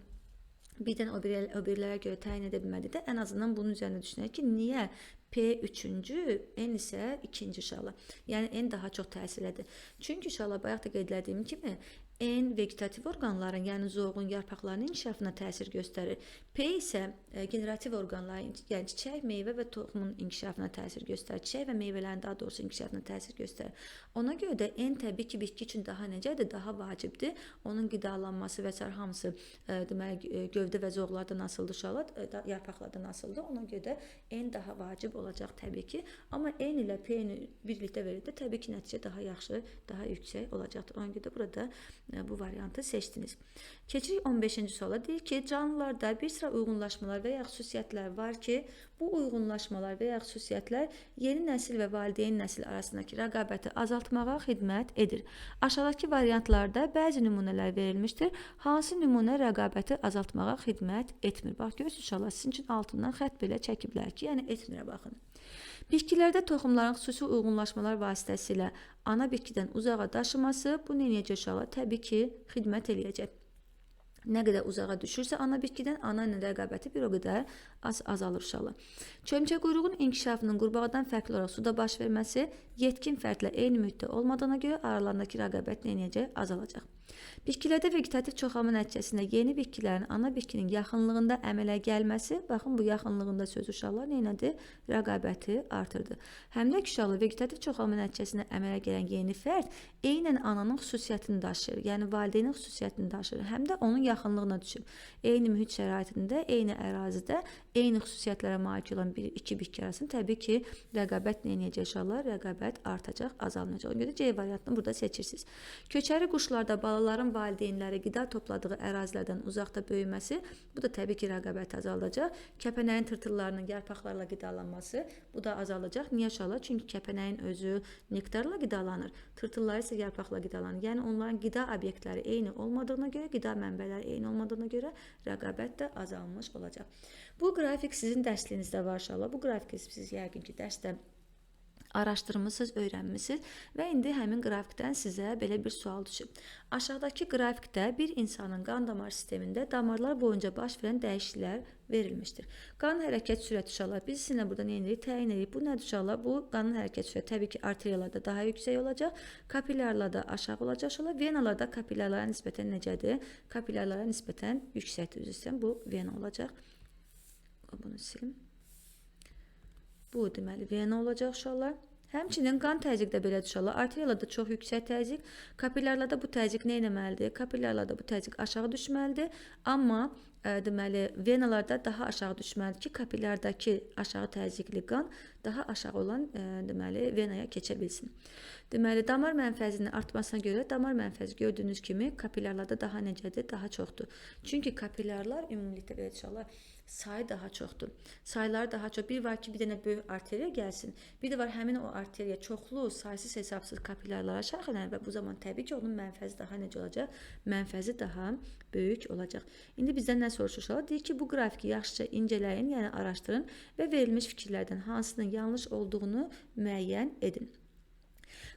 birdən o birilərə görə təyin edə bilmədik də, ən azından bunun üzərində düşünək ki, niyə P üçüncü, N isə ikinci uşaqlar. Yəni, N daha çox təsir elədi. Çünki uşaqlar, bayaq da qeyd elədiyim kimi, N vegetativ orqanların, yəni zoğun, yarpaqlarının inkişafına təsir göstərir. P isə generativ orqanların, yəni çiçək, meyvə və toxumun inkişafına təsir göstərir. Çiçək və meyvələrin daha doğrusu inkişafına təsir göstərir. Ona görə də N təbii ki, bitki üçün daha necədir? Daha vacibdir. Onun qidalanması və sair hamısı deməli gövdə və zoğlardan asılıdır uşaqlar, yarpaqlardan asılıdır. Ona görə də N daha vacib olacaq təbii ki. Amma N ilə P-ni birlikdə verildi, təbii ki, nəticə daha yaxşı, daha yüksək olacaqdır. Ona görə də burada bu variantı seçdiniz. Keçirik 15-ci suala. Deyir ki, canlılarda bir sıra uyğunlaşmalar və ya xüsusiyyətlər var ki, bu uyğunlaşmalar və ya xüsusiyyətlər yeni nəsil və valideyn nəsil arasındakı rəqabəti azaltmağa xidmət edir. Aşağıdakı variantlarda bəzi nümunələr verilmişdir. Hansı nümunə rəqabəti azaltmağa xidmət etmir? Bax, görürsünüz uşaqlar, sizin üçün altından xətt belə çəkiblər ki, yəni etmirə baxın. Bitkilərdə toxumların xüsusi uyğunlaşmalar vasitəsilə ana bitkidən uzağa daşıması, bu nə eləyəcək uşaqlar? Təbii ki, xidmət eləyəcək. Nə qədər uzağa düşürsə ana bitkidən, ana ilə rəqabəti bir o qədər az azalır uşaqlar. Çömçə quyruğun inkişafının qurbağadan fərqli olaraq suda baş verməsi yetkin fərdlə eyni mühitdə olmadığına görə aralarındakı rəqabət nə eləyəcək? Azalacaq. Bitkilərdə vegetativ çoxalma nəticəsində yeni bitkilərin ana bitkinin yaxınlığında əmələ gəlməsi, baxın bu yaxınlığında sözü uşaqlar nə elədi? Rəqabəti artırdı. Həm də ki, uşaqlar vegetativ çoxalma nəticəsində əmələ gələn yeni fərd eynən ananın xüsusiyyətini daşıyır, yəni valideynin xüsusiyyətini daşıyır, həm də onun yaxınlığına düşür. Eyni mühit şəraitində, eyni ərazidə, eyni xüsusiyyətlərə malik olan bir, iki bitki arasında təbii ki, rəqabət nə eləyəcək uşaqlar? Rəqabət artacaq, azalmayacaq. Ona görə C variantını burada seçirsiniz. Köçəri quşlarda balaların valideynləri qida topladığı ərazilərdən uzaqda böyüməsi, bu da təbii ki, rəqabəti azaldacaq. Kəpənəyin tırtıllarının yarpaqlarla qidalanması, bu da azalacaq. Niyə uşaqlar? Çünki kəpənəyin özü nektarla qidalanır, tırtıllar isə yarpaqla qidalanır. Yəni onların qida obyektləri eyni olmadığına görə, qida mənbələri eyni olmadığına görə rəqabət də azalmış olacaq. Bu qrafik sizin dərsliyinizdə var uşaqlar. Bu qrafiki siz yəqin ki, dərsdə araşdırmısınız, öyrənmisiniz və indi həmin qrafikdən sizə belə bir sual düşüb. Aşağıdakı qrafikdə bir insanın qan damar sistemində damarlar boyunca baş verən dəyişikliklər verilmişdir. Qan hərəkət sürəti uşaqlar, biz sizinlə burada nə edirik? Təyin edirik. Bu nədir uşaqlar? Bu qanın hərəkət sürəti təbii ki, arteriyalarda daha yüksək olacaq, kapilyarlarda aşağı olacaq uşaqlar, venalarda kapilyarlara nisbətən necədir? Kapilyarlara nisbətən yüksəkdir. Üzr istəyirəm, bu vena olacaq. Bunu silim. Bu deməli vena olacaq uşaqlar. Həmçinin qan təzyiqi də belədir uşaqlar. Arteriyalarda çox yüksək təzyiq, kapilyarlarda bu təzyiq nə etməlidir? Kapilyarlarda bu təzyiq aşağı düşməlidir. Amma deməli venalarda daha aşağı düşməlidir ki, kapilyardakı aşağı təzyiqli qan daha aşağı olan deməli venaya keçə bilsin. Deməli damar mənfəzinin artmasına görə damar mənfəzi gördüyünüz kimi kapilyarlarda daha necədir? Daha çoxdur. Çünki kapilyarlar ümumilikdə belə uşaqlar sayı daha çoxdur. Sayları daha çox. Bir var ki, bir dənə böyük arteriya gəlsin. Bir də var həmin o arteriya çoxlu, saysız hesabsız kapilyarlara şaxələnir və bu zaman təbii ki, onun mənfəzi daha necə olacaq? Mənfəzi daha böyük olacaq. İndi bizdən nə soruşur uşaqlar? Deyir ki, bu qrafiki yaxşıca incələyin, yəni araşdırın və verilmiş fikirlərdən hansının yanlış olduğunu müəyyən edin.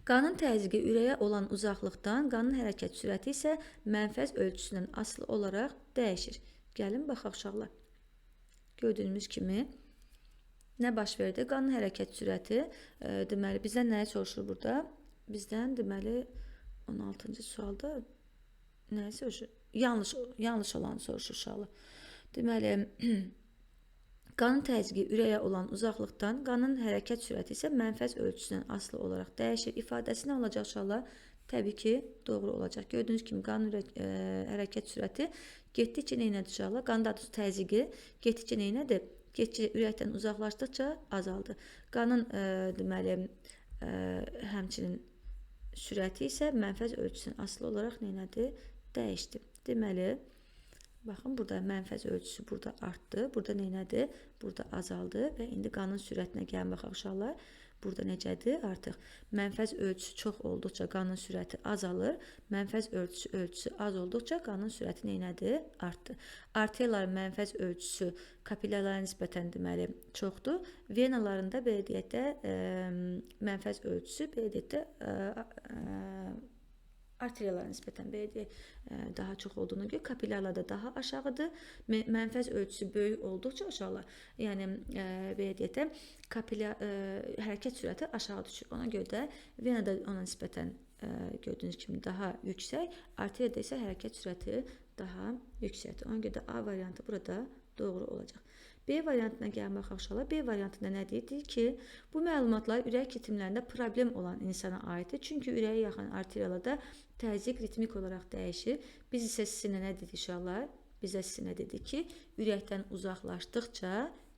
Qanın təzyiqi ürəyə olan uzaqlıqdan, qanın hərəkət sürəti isə mənfəz ölçüsündən asılı olaraq dəyişir. Gəlin baxaq uşaqlar. Gördüyünüz kimi nə baş verdi? Qanın hərəkət sürəti, deməli bizdən nəyi soruşur burada? Bizdən deməli 16-cı sualda nəyi soruşur? Yanlış olanı soruşur uşaqlar. Deməli qanın təzyiqi ürəyə olan uzaqlıqdan, qanın hərəkət sürəti isə mənfəz ölçüsündən asılı olaraq dəyişir. İfadəsi nə olacaq uşaqlar? Təbii ki, doğru olacaq. Gördüyünüz kimi qanın hərəkət sürəti getdikcə nə elədir uşaqlar? Qan təzyiqi getdikcə nə elədir? Getdikcə ürəkdən uzaqlaşdıqca azaldı. Qanın deməli həmçinin sürəti isə mənfəz ölçüsündən asılı olaraq nə elədi? Dəyişdi. Deməli, baxın, burada mənfəz ölçüsü burada artdı. Burada nə elədi? Burada azaldı və indi qanın sürətinə gəlin baxaq uşaqlar. Burada necədir? Artıq mənfəz ölçüsü çox olduqca qanın sürəti azalır. Mənfəz ölçüsü az olduqca qanın sürəti nə elədi? Artdı. Arteriyaların mənfəz ölçüsü kapilyarlara nisbətən deməli çoxdur. Venaların da belə deyək də mənfəz ölçüsü belə deyək də arteriyalara nisbətən belə deyək, daha çox olduğuna görə kapilyarlarda daha aşağıdır. Mənfəz ölçüsü böyük olduqca uşaqlar, yəni belə deyək də kapilyar hərəkət sürəti aşağı düşür. Ona görə də venada ona nisbətən gördüyünüz kimi daha yüksək, arteriyada isə hərəkət sürəti daha yüksəkdir. Ona görə də A variantı burada doğru olacaq. B variantına gəlin baxaq uşaqlar. B variantında nə deyir? Deyir ki, bu məlumatlar ürək ritimlərində problem olan insana aiddir. Çünki ürəyə yaxın arteriyalarda təzyiq ritmik olaraq dəyişir. Biz isə sizinlə nə dedik uşaqlar? Bizə sizinlə dedik ki, ürəkdən uzaqlaşdıqca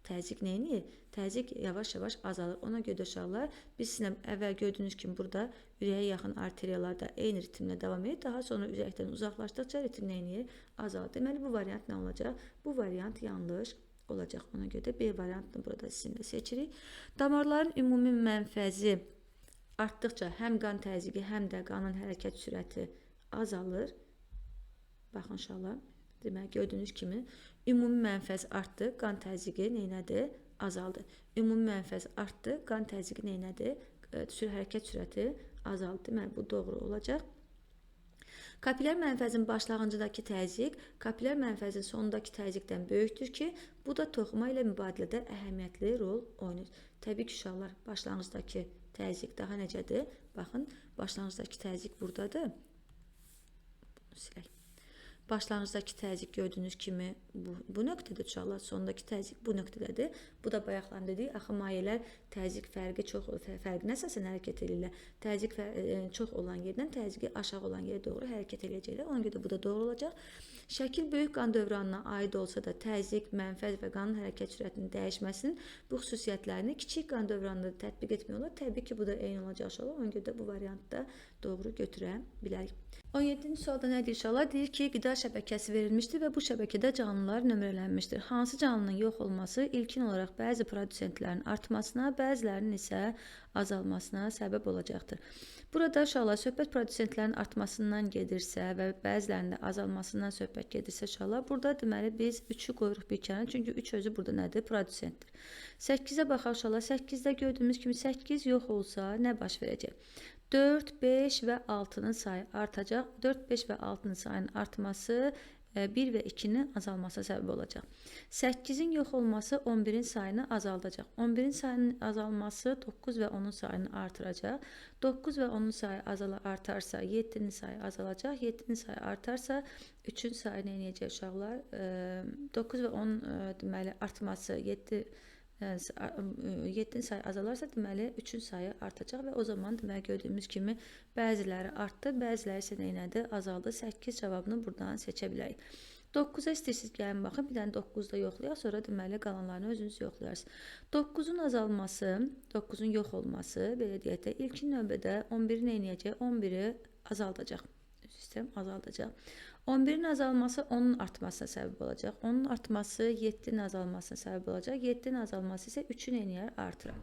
təzyiq nə edir? Təzyiq yavaş-yavaş azalır. Ona görə də uşaqlar, biz sizinlə əvvəl gördüyünüz kimi burada ürəyə yaxın arteriyalarda eyni ritimlə davam edir. Daha sonra ürəkdən uzaqlaşdıqca ritim nə edir? Azalır. Deməli, bu variant nə olacaq? Bu variant yanlış olacaq. Ona görə də B variantını burada sizinlə seçirik. Damarların ümumi mənfəzi artdıqca həm qan təzyiqi, həm də qanın hərəkət sürəti azalır. Baxın uşaqlar. Deməli, gördüyünüz kimi ümumi mənfəz artdı, qan təzyiqi neynədir? Azaldı. Ümumi mənfəz artdı, qan təzyiqi neynədir? Hərəkət sürəti azaldı. Deməli, bu doğru olacaq. Kapilər mənfəzin başlanğıcındakı təzyiq kapilər mənfəzin sonundakı təzyiqdən böyükdür ki, bu da toxuma ilə mübadilədə əhəmiyyətli rol oynayır. Təbii ki, uşaqlar, başlanğıcdakı təzyiq daha necədir? Baxın, başlanğıcdakı təzyiq buradadır. Bunu silək. Başlanğıcdakı təzyiq gördüyünüz kimi bu nöqtədə uşaqlar, sondakı təzyiq bu nöqtədədir. Bu da bayaqlar dedik, axı mayələr təzyiq fərqi çox fərqinə əsasən hərəkət edirlər. Təzyiq çox olan yerdən təzyiqi aşağı olan yerə doğru hərəkət eləyəcəklər. Ona görə də bu da doğru olacaq. Şəkil böyük qan dövranına aid olsa da təzyiq, mənfəz və qanın hərəkət sürətinin dəyişməsinin bu xüsusiyyətlərini kiçik qan dövranında tətbiq etmək olar. Təbii ki, bu da eyni olacaq uşaqlar. Ona görə də bu variantda doğru götürə bilərik. 17-ci sualda nə deyir uşaqlar? Deyir ki, qida şəbəkəsi verilmişdir və bu şəbəkədə canlılar nömrələnmişdir. Hansı canlının yox olması ilkin olaraq bəzi produsentlərin artmasına, bəzilərinin isə azalmasına səbəb olacaqdır. Burada uşaqlar söhbət produsentlərin artmasından gedirsə və bəzilərinin də azalmasından söhbət gedirsə uşaqlar, burada deməli biz 3-ü qoyuruq bir kənara, çünki 3 özü burada nədir? Produsentdir. 8-ə baxaq uşaqlar. 8-də gördüyümüz kimi 8 yox olsa nə baş verəcək? 4, 5 və 6-nın sayı artacaq. 4, 5 və 6-nın sayının artması 1 və 2-nin azalmasına səbəb olacaq. 8-in yox olması 11-in sayını azaldacaq. 11-in sayının azalması 9 və 10-un sayını artıracaq. 9 və 10-un sayı artarsa 7-nin sayı azalacaq. 7-nin sayı artarsa 3-ün sayı nə edəcək uşaqlar? 9 və 10 deməli artması 7-nin sayı azalarsa deməli 3-ün sayı artacaq və o zaman deməli gördüyümüz kimi bəziləri artdı, bəziləri isə nə elədi? Azaldı. 8 cavabını buradan seçə bilərik. 9-a istəyirsiniz gəlin baxın, bir dənə 9-da yoxlayaq, sonra deməli qalanlarını özünüz yoxlayarsınız. 9-un azalması, 9-un yox olması, belə deyək də, ilkin növbədə 11-i nə eləyəcək? 11-i azaldacaq. Sistem azaldacaq. 11-in azalması 10-un artmasına səbəb olacaq. 10-un artması 7-nin azalmasına səbəb olacaq. 7-nin azalması isə 3-ün eləyər artırar.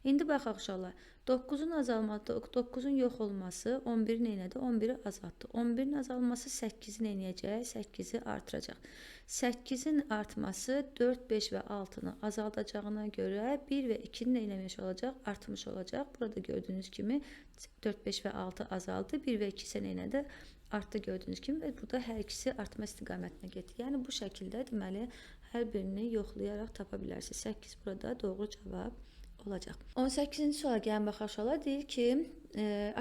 İndi baxaq uşaqlar. 9-un azalması, 9-un yox olması 11-in elədi? 11-i azaltdı. 11-in azalması 8-in eləyəcək? 8-i artıracaq. 8-in artması 4, 5 və 6-nı azaldacağına görə 1 və 2-nin eləmiş olacaq, artmış olacaq. Burada gördüyünüz kimi 4, 5 və 6 azaldı. 1 və 2 isə nə elədi? Artdı gördüyünüz kimi və burada hər ikisi artma istiqamətinə getdi. Yəni bu şəkildə deməli hər birini yoxlayaraq tapa bilərsiniz. 8 burada doğru cavab olacaq. 18-ci suala gəlin baxaq uşaqlar. Deyir ki,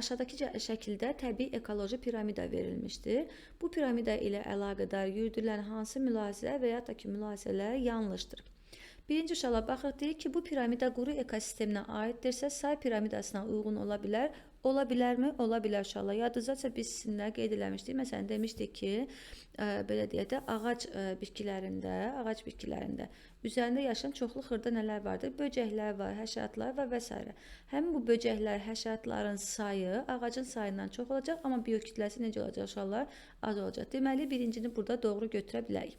aşağıdakı şəkildə təbii ekoloji piramida verilmişdir. Bu piramida ilə əlaqədar yürüdülən hansı mülahizə və ya da ki, mülahizələr yanlışdır? Birinci uşaqlar baxırıq, deyir ki, bu piramida quru ekosisteminə aiddirsə, say piramidasına uyğun ola bilər. Ola bilərmi? Ola bilər uşaqlar. Yadınızdadsa biz sizinlə qeyd eləmişdik. Məsələn, demişdik ki, belə deyək də, ağac bitkilərində üzərində yaşayan çoxlu xırda nələr vardır? Böcəklər var, həşəratlar var və s. Həmin bu böcəklər, həşəratların sayı ağacın sayından çox olacaq, amma biokütləsi necə olacaq uşaqlar? Az olacaq. Deməli, birincini burada doğru götürə bilərik.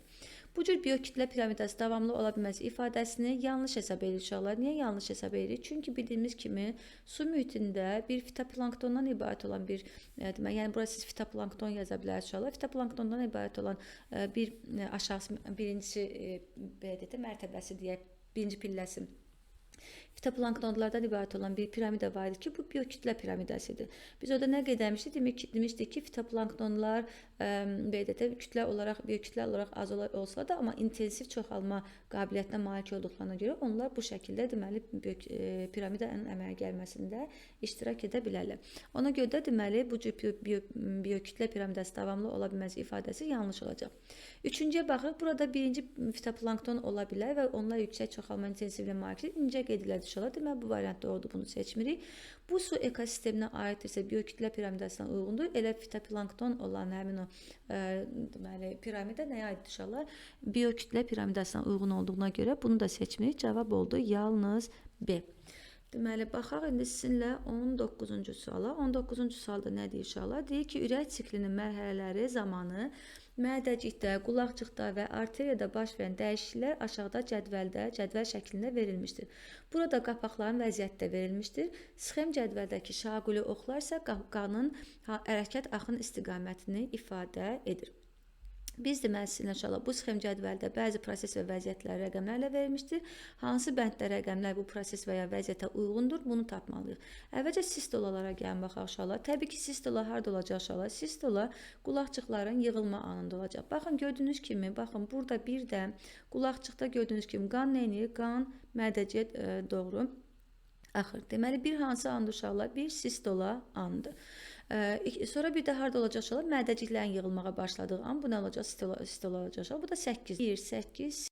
Bu cür biokütlə piramidası davamlı ola bilməz ifadəsini yanlış hesab edirik uşaqlar. Niyə yanlış hesab edirik? Çünki bildiyimiz kimi su mühitində bir fitoplanktondan ibarət olan bir, demək, yəni bura siz fitoplankton yaza bilərsiniz uşaqlar. Fitoplanktondan ibarət olan bir aşağısı, birincisi, belə deyək də, mərtəbəsi deyək, birinci pilləsi. Fitoplanktonlardan ibarət olan bir piramida var idi ki, bu biokütlə piramidası idi. Biz orada nə qeyd etmişdik? Demişdik ki, fitoplanktonlar belə deyək də, kütlə olaraq, biokütlə olaraq az olsa da, amma intensiv çoxalma qabiliyyətinə malik olduqlarına görə onlar bu şəkildə deməli piramidanın əmələ gəlməsində iştirak edə bilərlər. Ona görə də deməli bu cür biokütlə piramidası davamlı ola bilməz ifadəsi yanlış olacaq. Üçüncüyə baxırıq. Burada birinci fitoplankton ola bilər və onlar yüksək çoxalma intensivliyinə malikdir. İncə qeydlər düşürlər. Deməli bu variant doğrudur, bunu seçmirik. Bu su ekosisteminə aiddirsə biokütlə piramidasına uyğundur. Elə fitoplankton olan həmin o deməli piramida nəyə aiddir uşaqlar? Biokütlə piramidasına uyğun olduğuna görə bunu da seçmirik. Cavab oldu yalnız B. Deməli, baxaq indi sizinlə 19-cu suala. 19-cu sualda nə deyir uşaqlar? Deyir ki, ürək siklinin mərhələləri zamanı mədəcikdə, qulaqcıqda və arteriyada baş verən dəyişikliklər aşağıda cədvəldə, cədvəl şəklində verilmişdir. Burada qapaqların vəziyyəti də verilmişdir. Sxem cədvəldəki şaquli oxlar isə qanın hərəkət axın istiqamətini ifadə edir. Biz deməli sizinlə inşallah bu sxem cədvəldə bəzi proses və vəziyyətlər rəqəmlərlə verilmişdir. Hansı bənddə rəqəmlər bu proses və ya vəziyyətə uyğundur, bunu tapmalıyıq. Əvvəlcə sistolalara gəlin baxaq inşallah. Təbii ki, sistola harda olacaq inşallah? Sistola qulaqcıqların yığılma anında olacaq. Baxın, gördüyünüz kimi, baxın, burada bir də qulaqcıqda gördüyünüz kimi qan nə edir? Qan mədəciyə doğru axır. Deməli, bir hansı andır uşaqlar? Bir sistola andır. Sonra bir də harda olacaq uşaqlar? Mədəciklərin yığılmağa başladığı an. Bu nə olacaq? Sistola olacaq uşaqlar. Bu da 8. 1, 8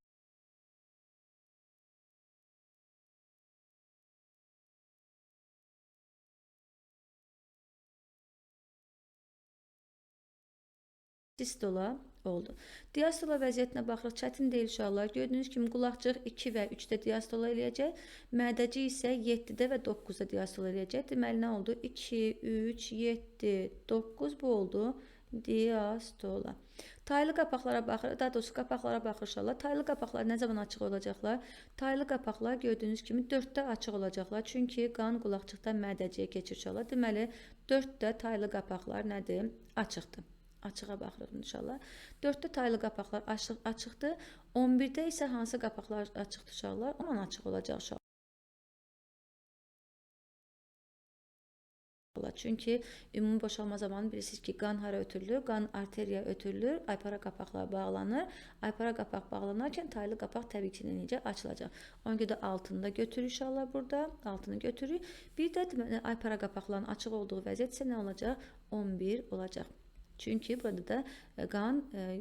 sistola oldu. Diastola vəziyyətinə baxırıq. Çətin deyil uşaqlar. Gördüyünüz kimi qulaqcıq 2 və 3-də diastola eləyəcək. Mədəcik isə 7-də və 9-da diastola eləyəcək. Deməli, nə oldu? 2, 3, 7, 9 bu oldu diastola. Taylı qapaqlara baxırıq. Daha doğrusu qapaqlara baxırıq uşaqlar. Taylı qapaqlar nə zaman açıq olacaqlar? Taylı qapaqlar gördüyünüz kimi 4-də açıq olacaqlar. Çünki qan qulaqcıqdan mədəciyə keçir uşaqlar. Deməli, 4-də taylı qapaqlar nədir? Açıqdır. Açığa baxırıq inşallah. 4-də taylı qapaqlar açıqdır. 11-də isə hansı qapaqlar açıqdır uşaqlar? 10 açıq olacaq uşaqlar. Çünki ümumi boşalma zamanı bilirsiniz ki, qan hara ötürülür? Qan arteriyaya ötürülür, aypara qapaqlar bağlanır. Aypara qapaq bağlanarkən taylı qapaq təbii ki, necə açılacaq. Ona görə də altını da götürür inşallah burada. Altını götürür. Bir də deməli, aypara qapaqların açıq olduğu vəziyyət isə nə olacaq? 11 olacaq. Çünki burada da qan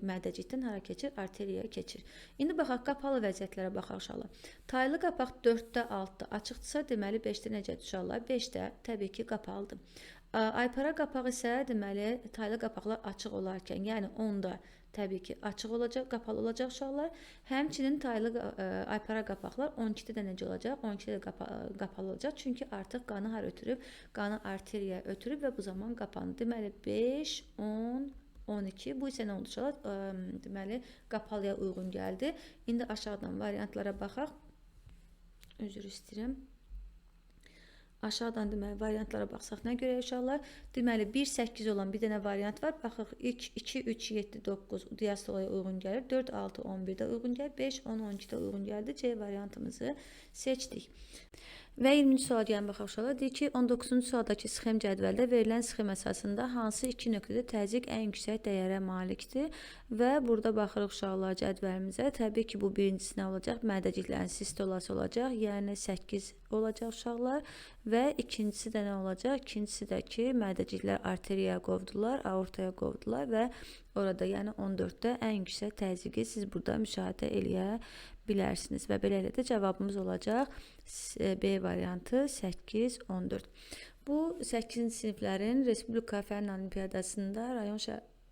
mədəcikdən hara keçir? Arteriyaya keçir. İndi baxaq, qapalı vəziyyətlərə baxaq uşaqlar. Taylı qapaq 4-də 6-da açıqdırsa, deməli 5-də necədir uşaqlar? 5-də təbii ki, qapalıdır. Aypara qapağı isə deməli taylı qapaqlar açıq olarkən, yəni 10-da təbii ki, açıq olacaq, qapalı olacaq uşaqlar. Həmçinin taylı aypara qapaqlar 12-də də necə olacaq? 12-də də qapalı olacaq. Çünki artıq qanı hara ötürüb? Qanı arteriyaya ötürüb və bu zaman qapanır. Deməli 5, 10, 12. Bu isə nə oldu uşaqlar? Deməli qapalıya uyğun gəldi. İndi aşağıdan variantlara baxaq. Üzr istəyirəm. Aşağıdan deməli variantlara baxsaq nə görək uşaqlar? Deməli 1, 8 olan bir dənə variant var. Baxırıq 2, 3, 7, 9 diastolaya uyğun gəlir. 4, 6, 11-də uyğun gəlir. 5, 10, 12-də uyğun gəldi. C variantımızı seçdik. Və 20-ci suala gəlin baxaq uşaqlar. Deyir ki, 19-cu sualdakı sxem cədvəldə verilən sxem əsasında hansı iki nöqtədə təzyiq ən yüksək dəyərə malikdir? Və burada baxırıq uşaqlar cədvəlimizə. Təbii ki, bu birincisi nə olacaq? Mədəciklərin sistolası olacaq. Yəni 8 olacaq uşaqlar. Və ikincisi də nə olacaq? İkincisi də ki, mədəciklər arteriyaya qovdular, aortaya qovdular və orada yəni 14-də ən yüksək təzyiqi siz burada müşahidə eləyə bilərsiniz. Və beləliklə də cavabımız olacaq B variantı 8, 14. Bu 8-ci siniflərin Respublika Fənn Olimpiyadasında rayon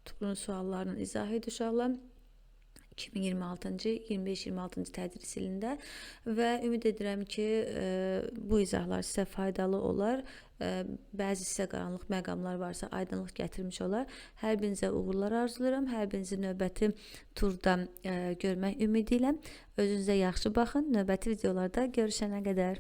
turunun suallarının izahı idi uşaqlar. 2026-cı, 25-26-cı tədris ilində və ümid edirəm ki, bu izahlar sizə faydalı olar. Bəzi sizə qaranlıq məqamlar varsa aydınlıq gətirmiş olar. Hər birinizə uğurlar arzulayıram. Hər birinizi növbəti turda görmək ümidi ilə. Özünüzə yaxşı baxın. Növbəti videolarda görüşənə qədər.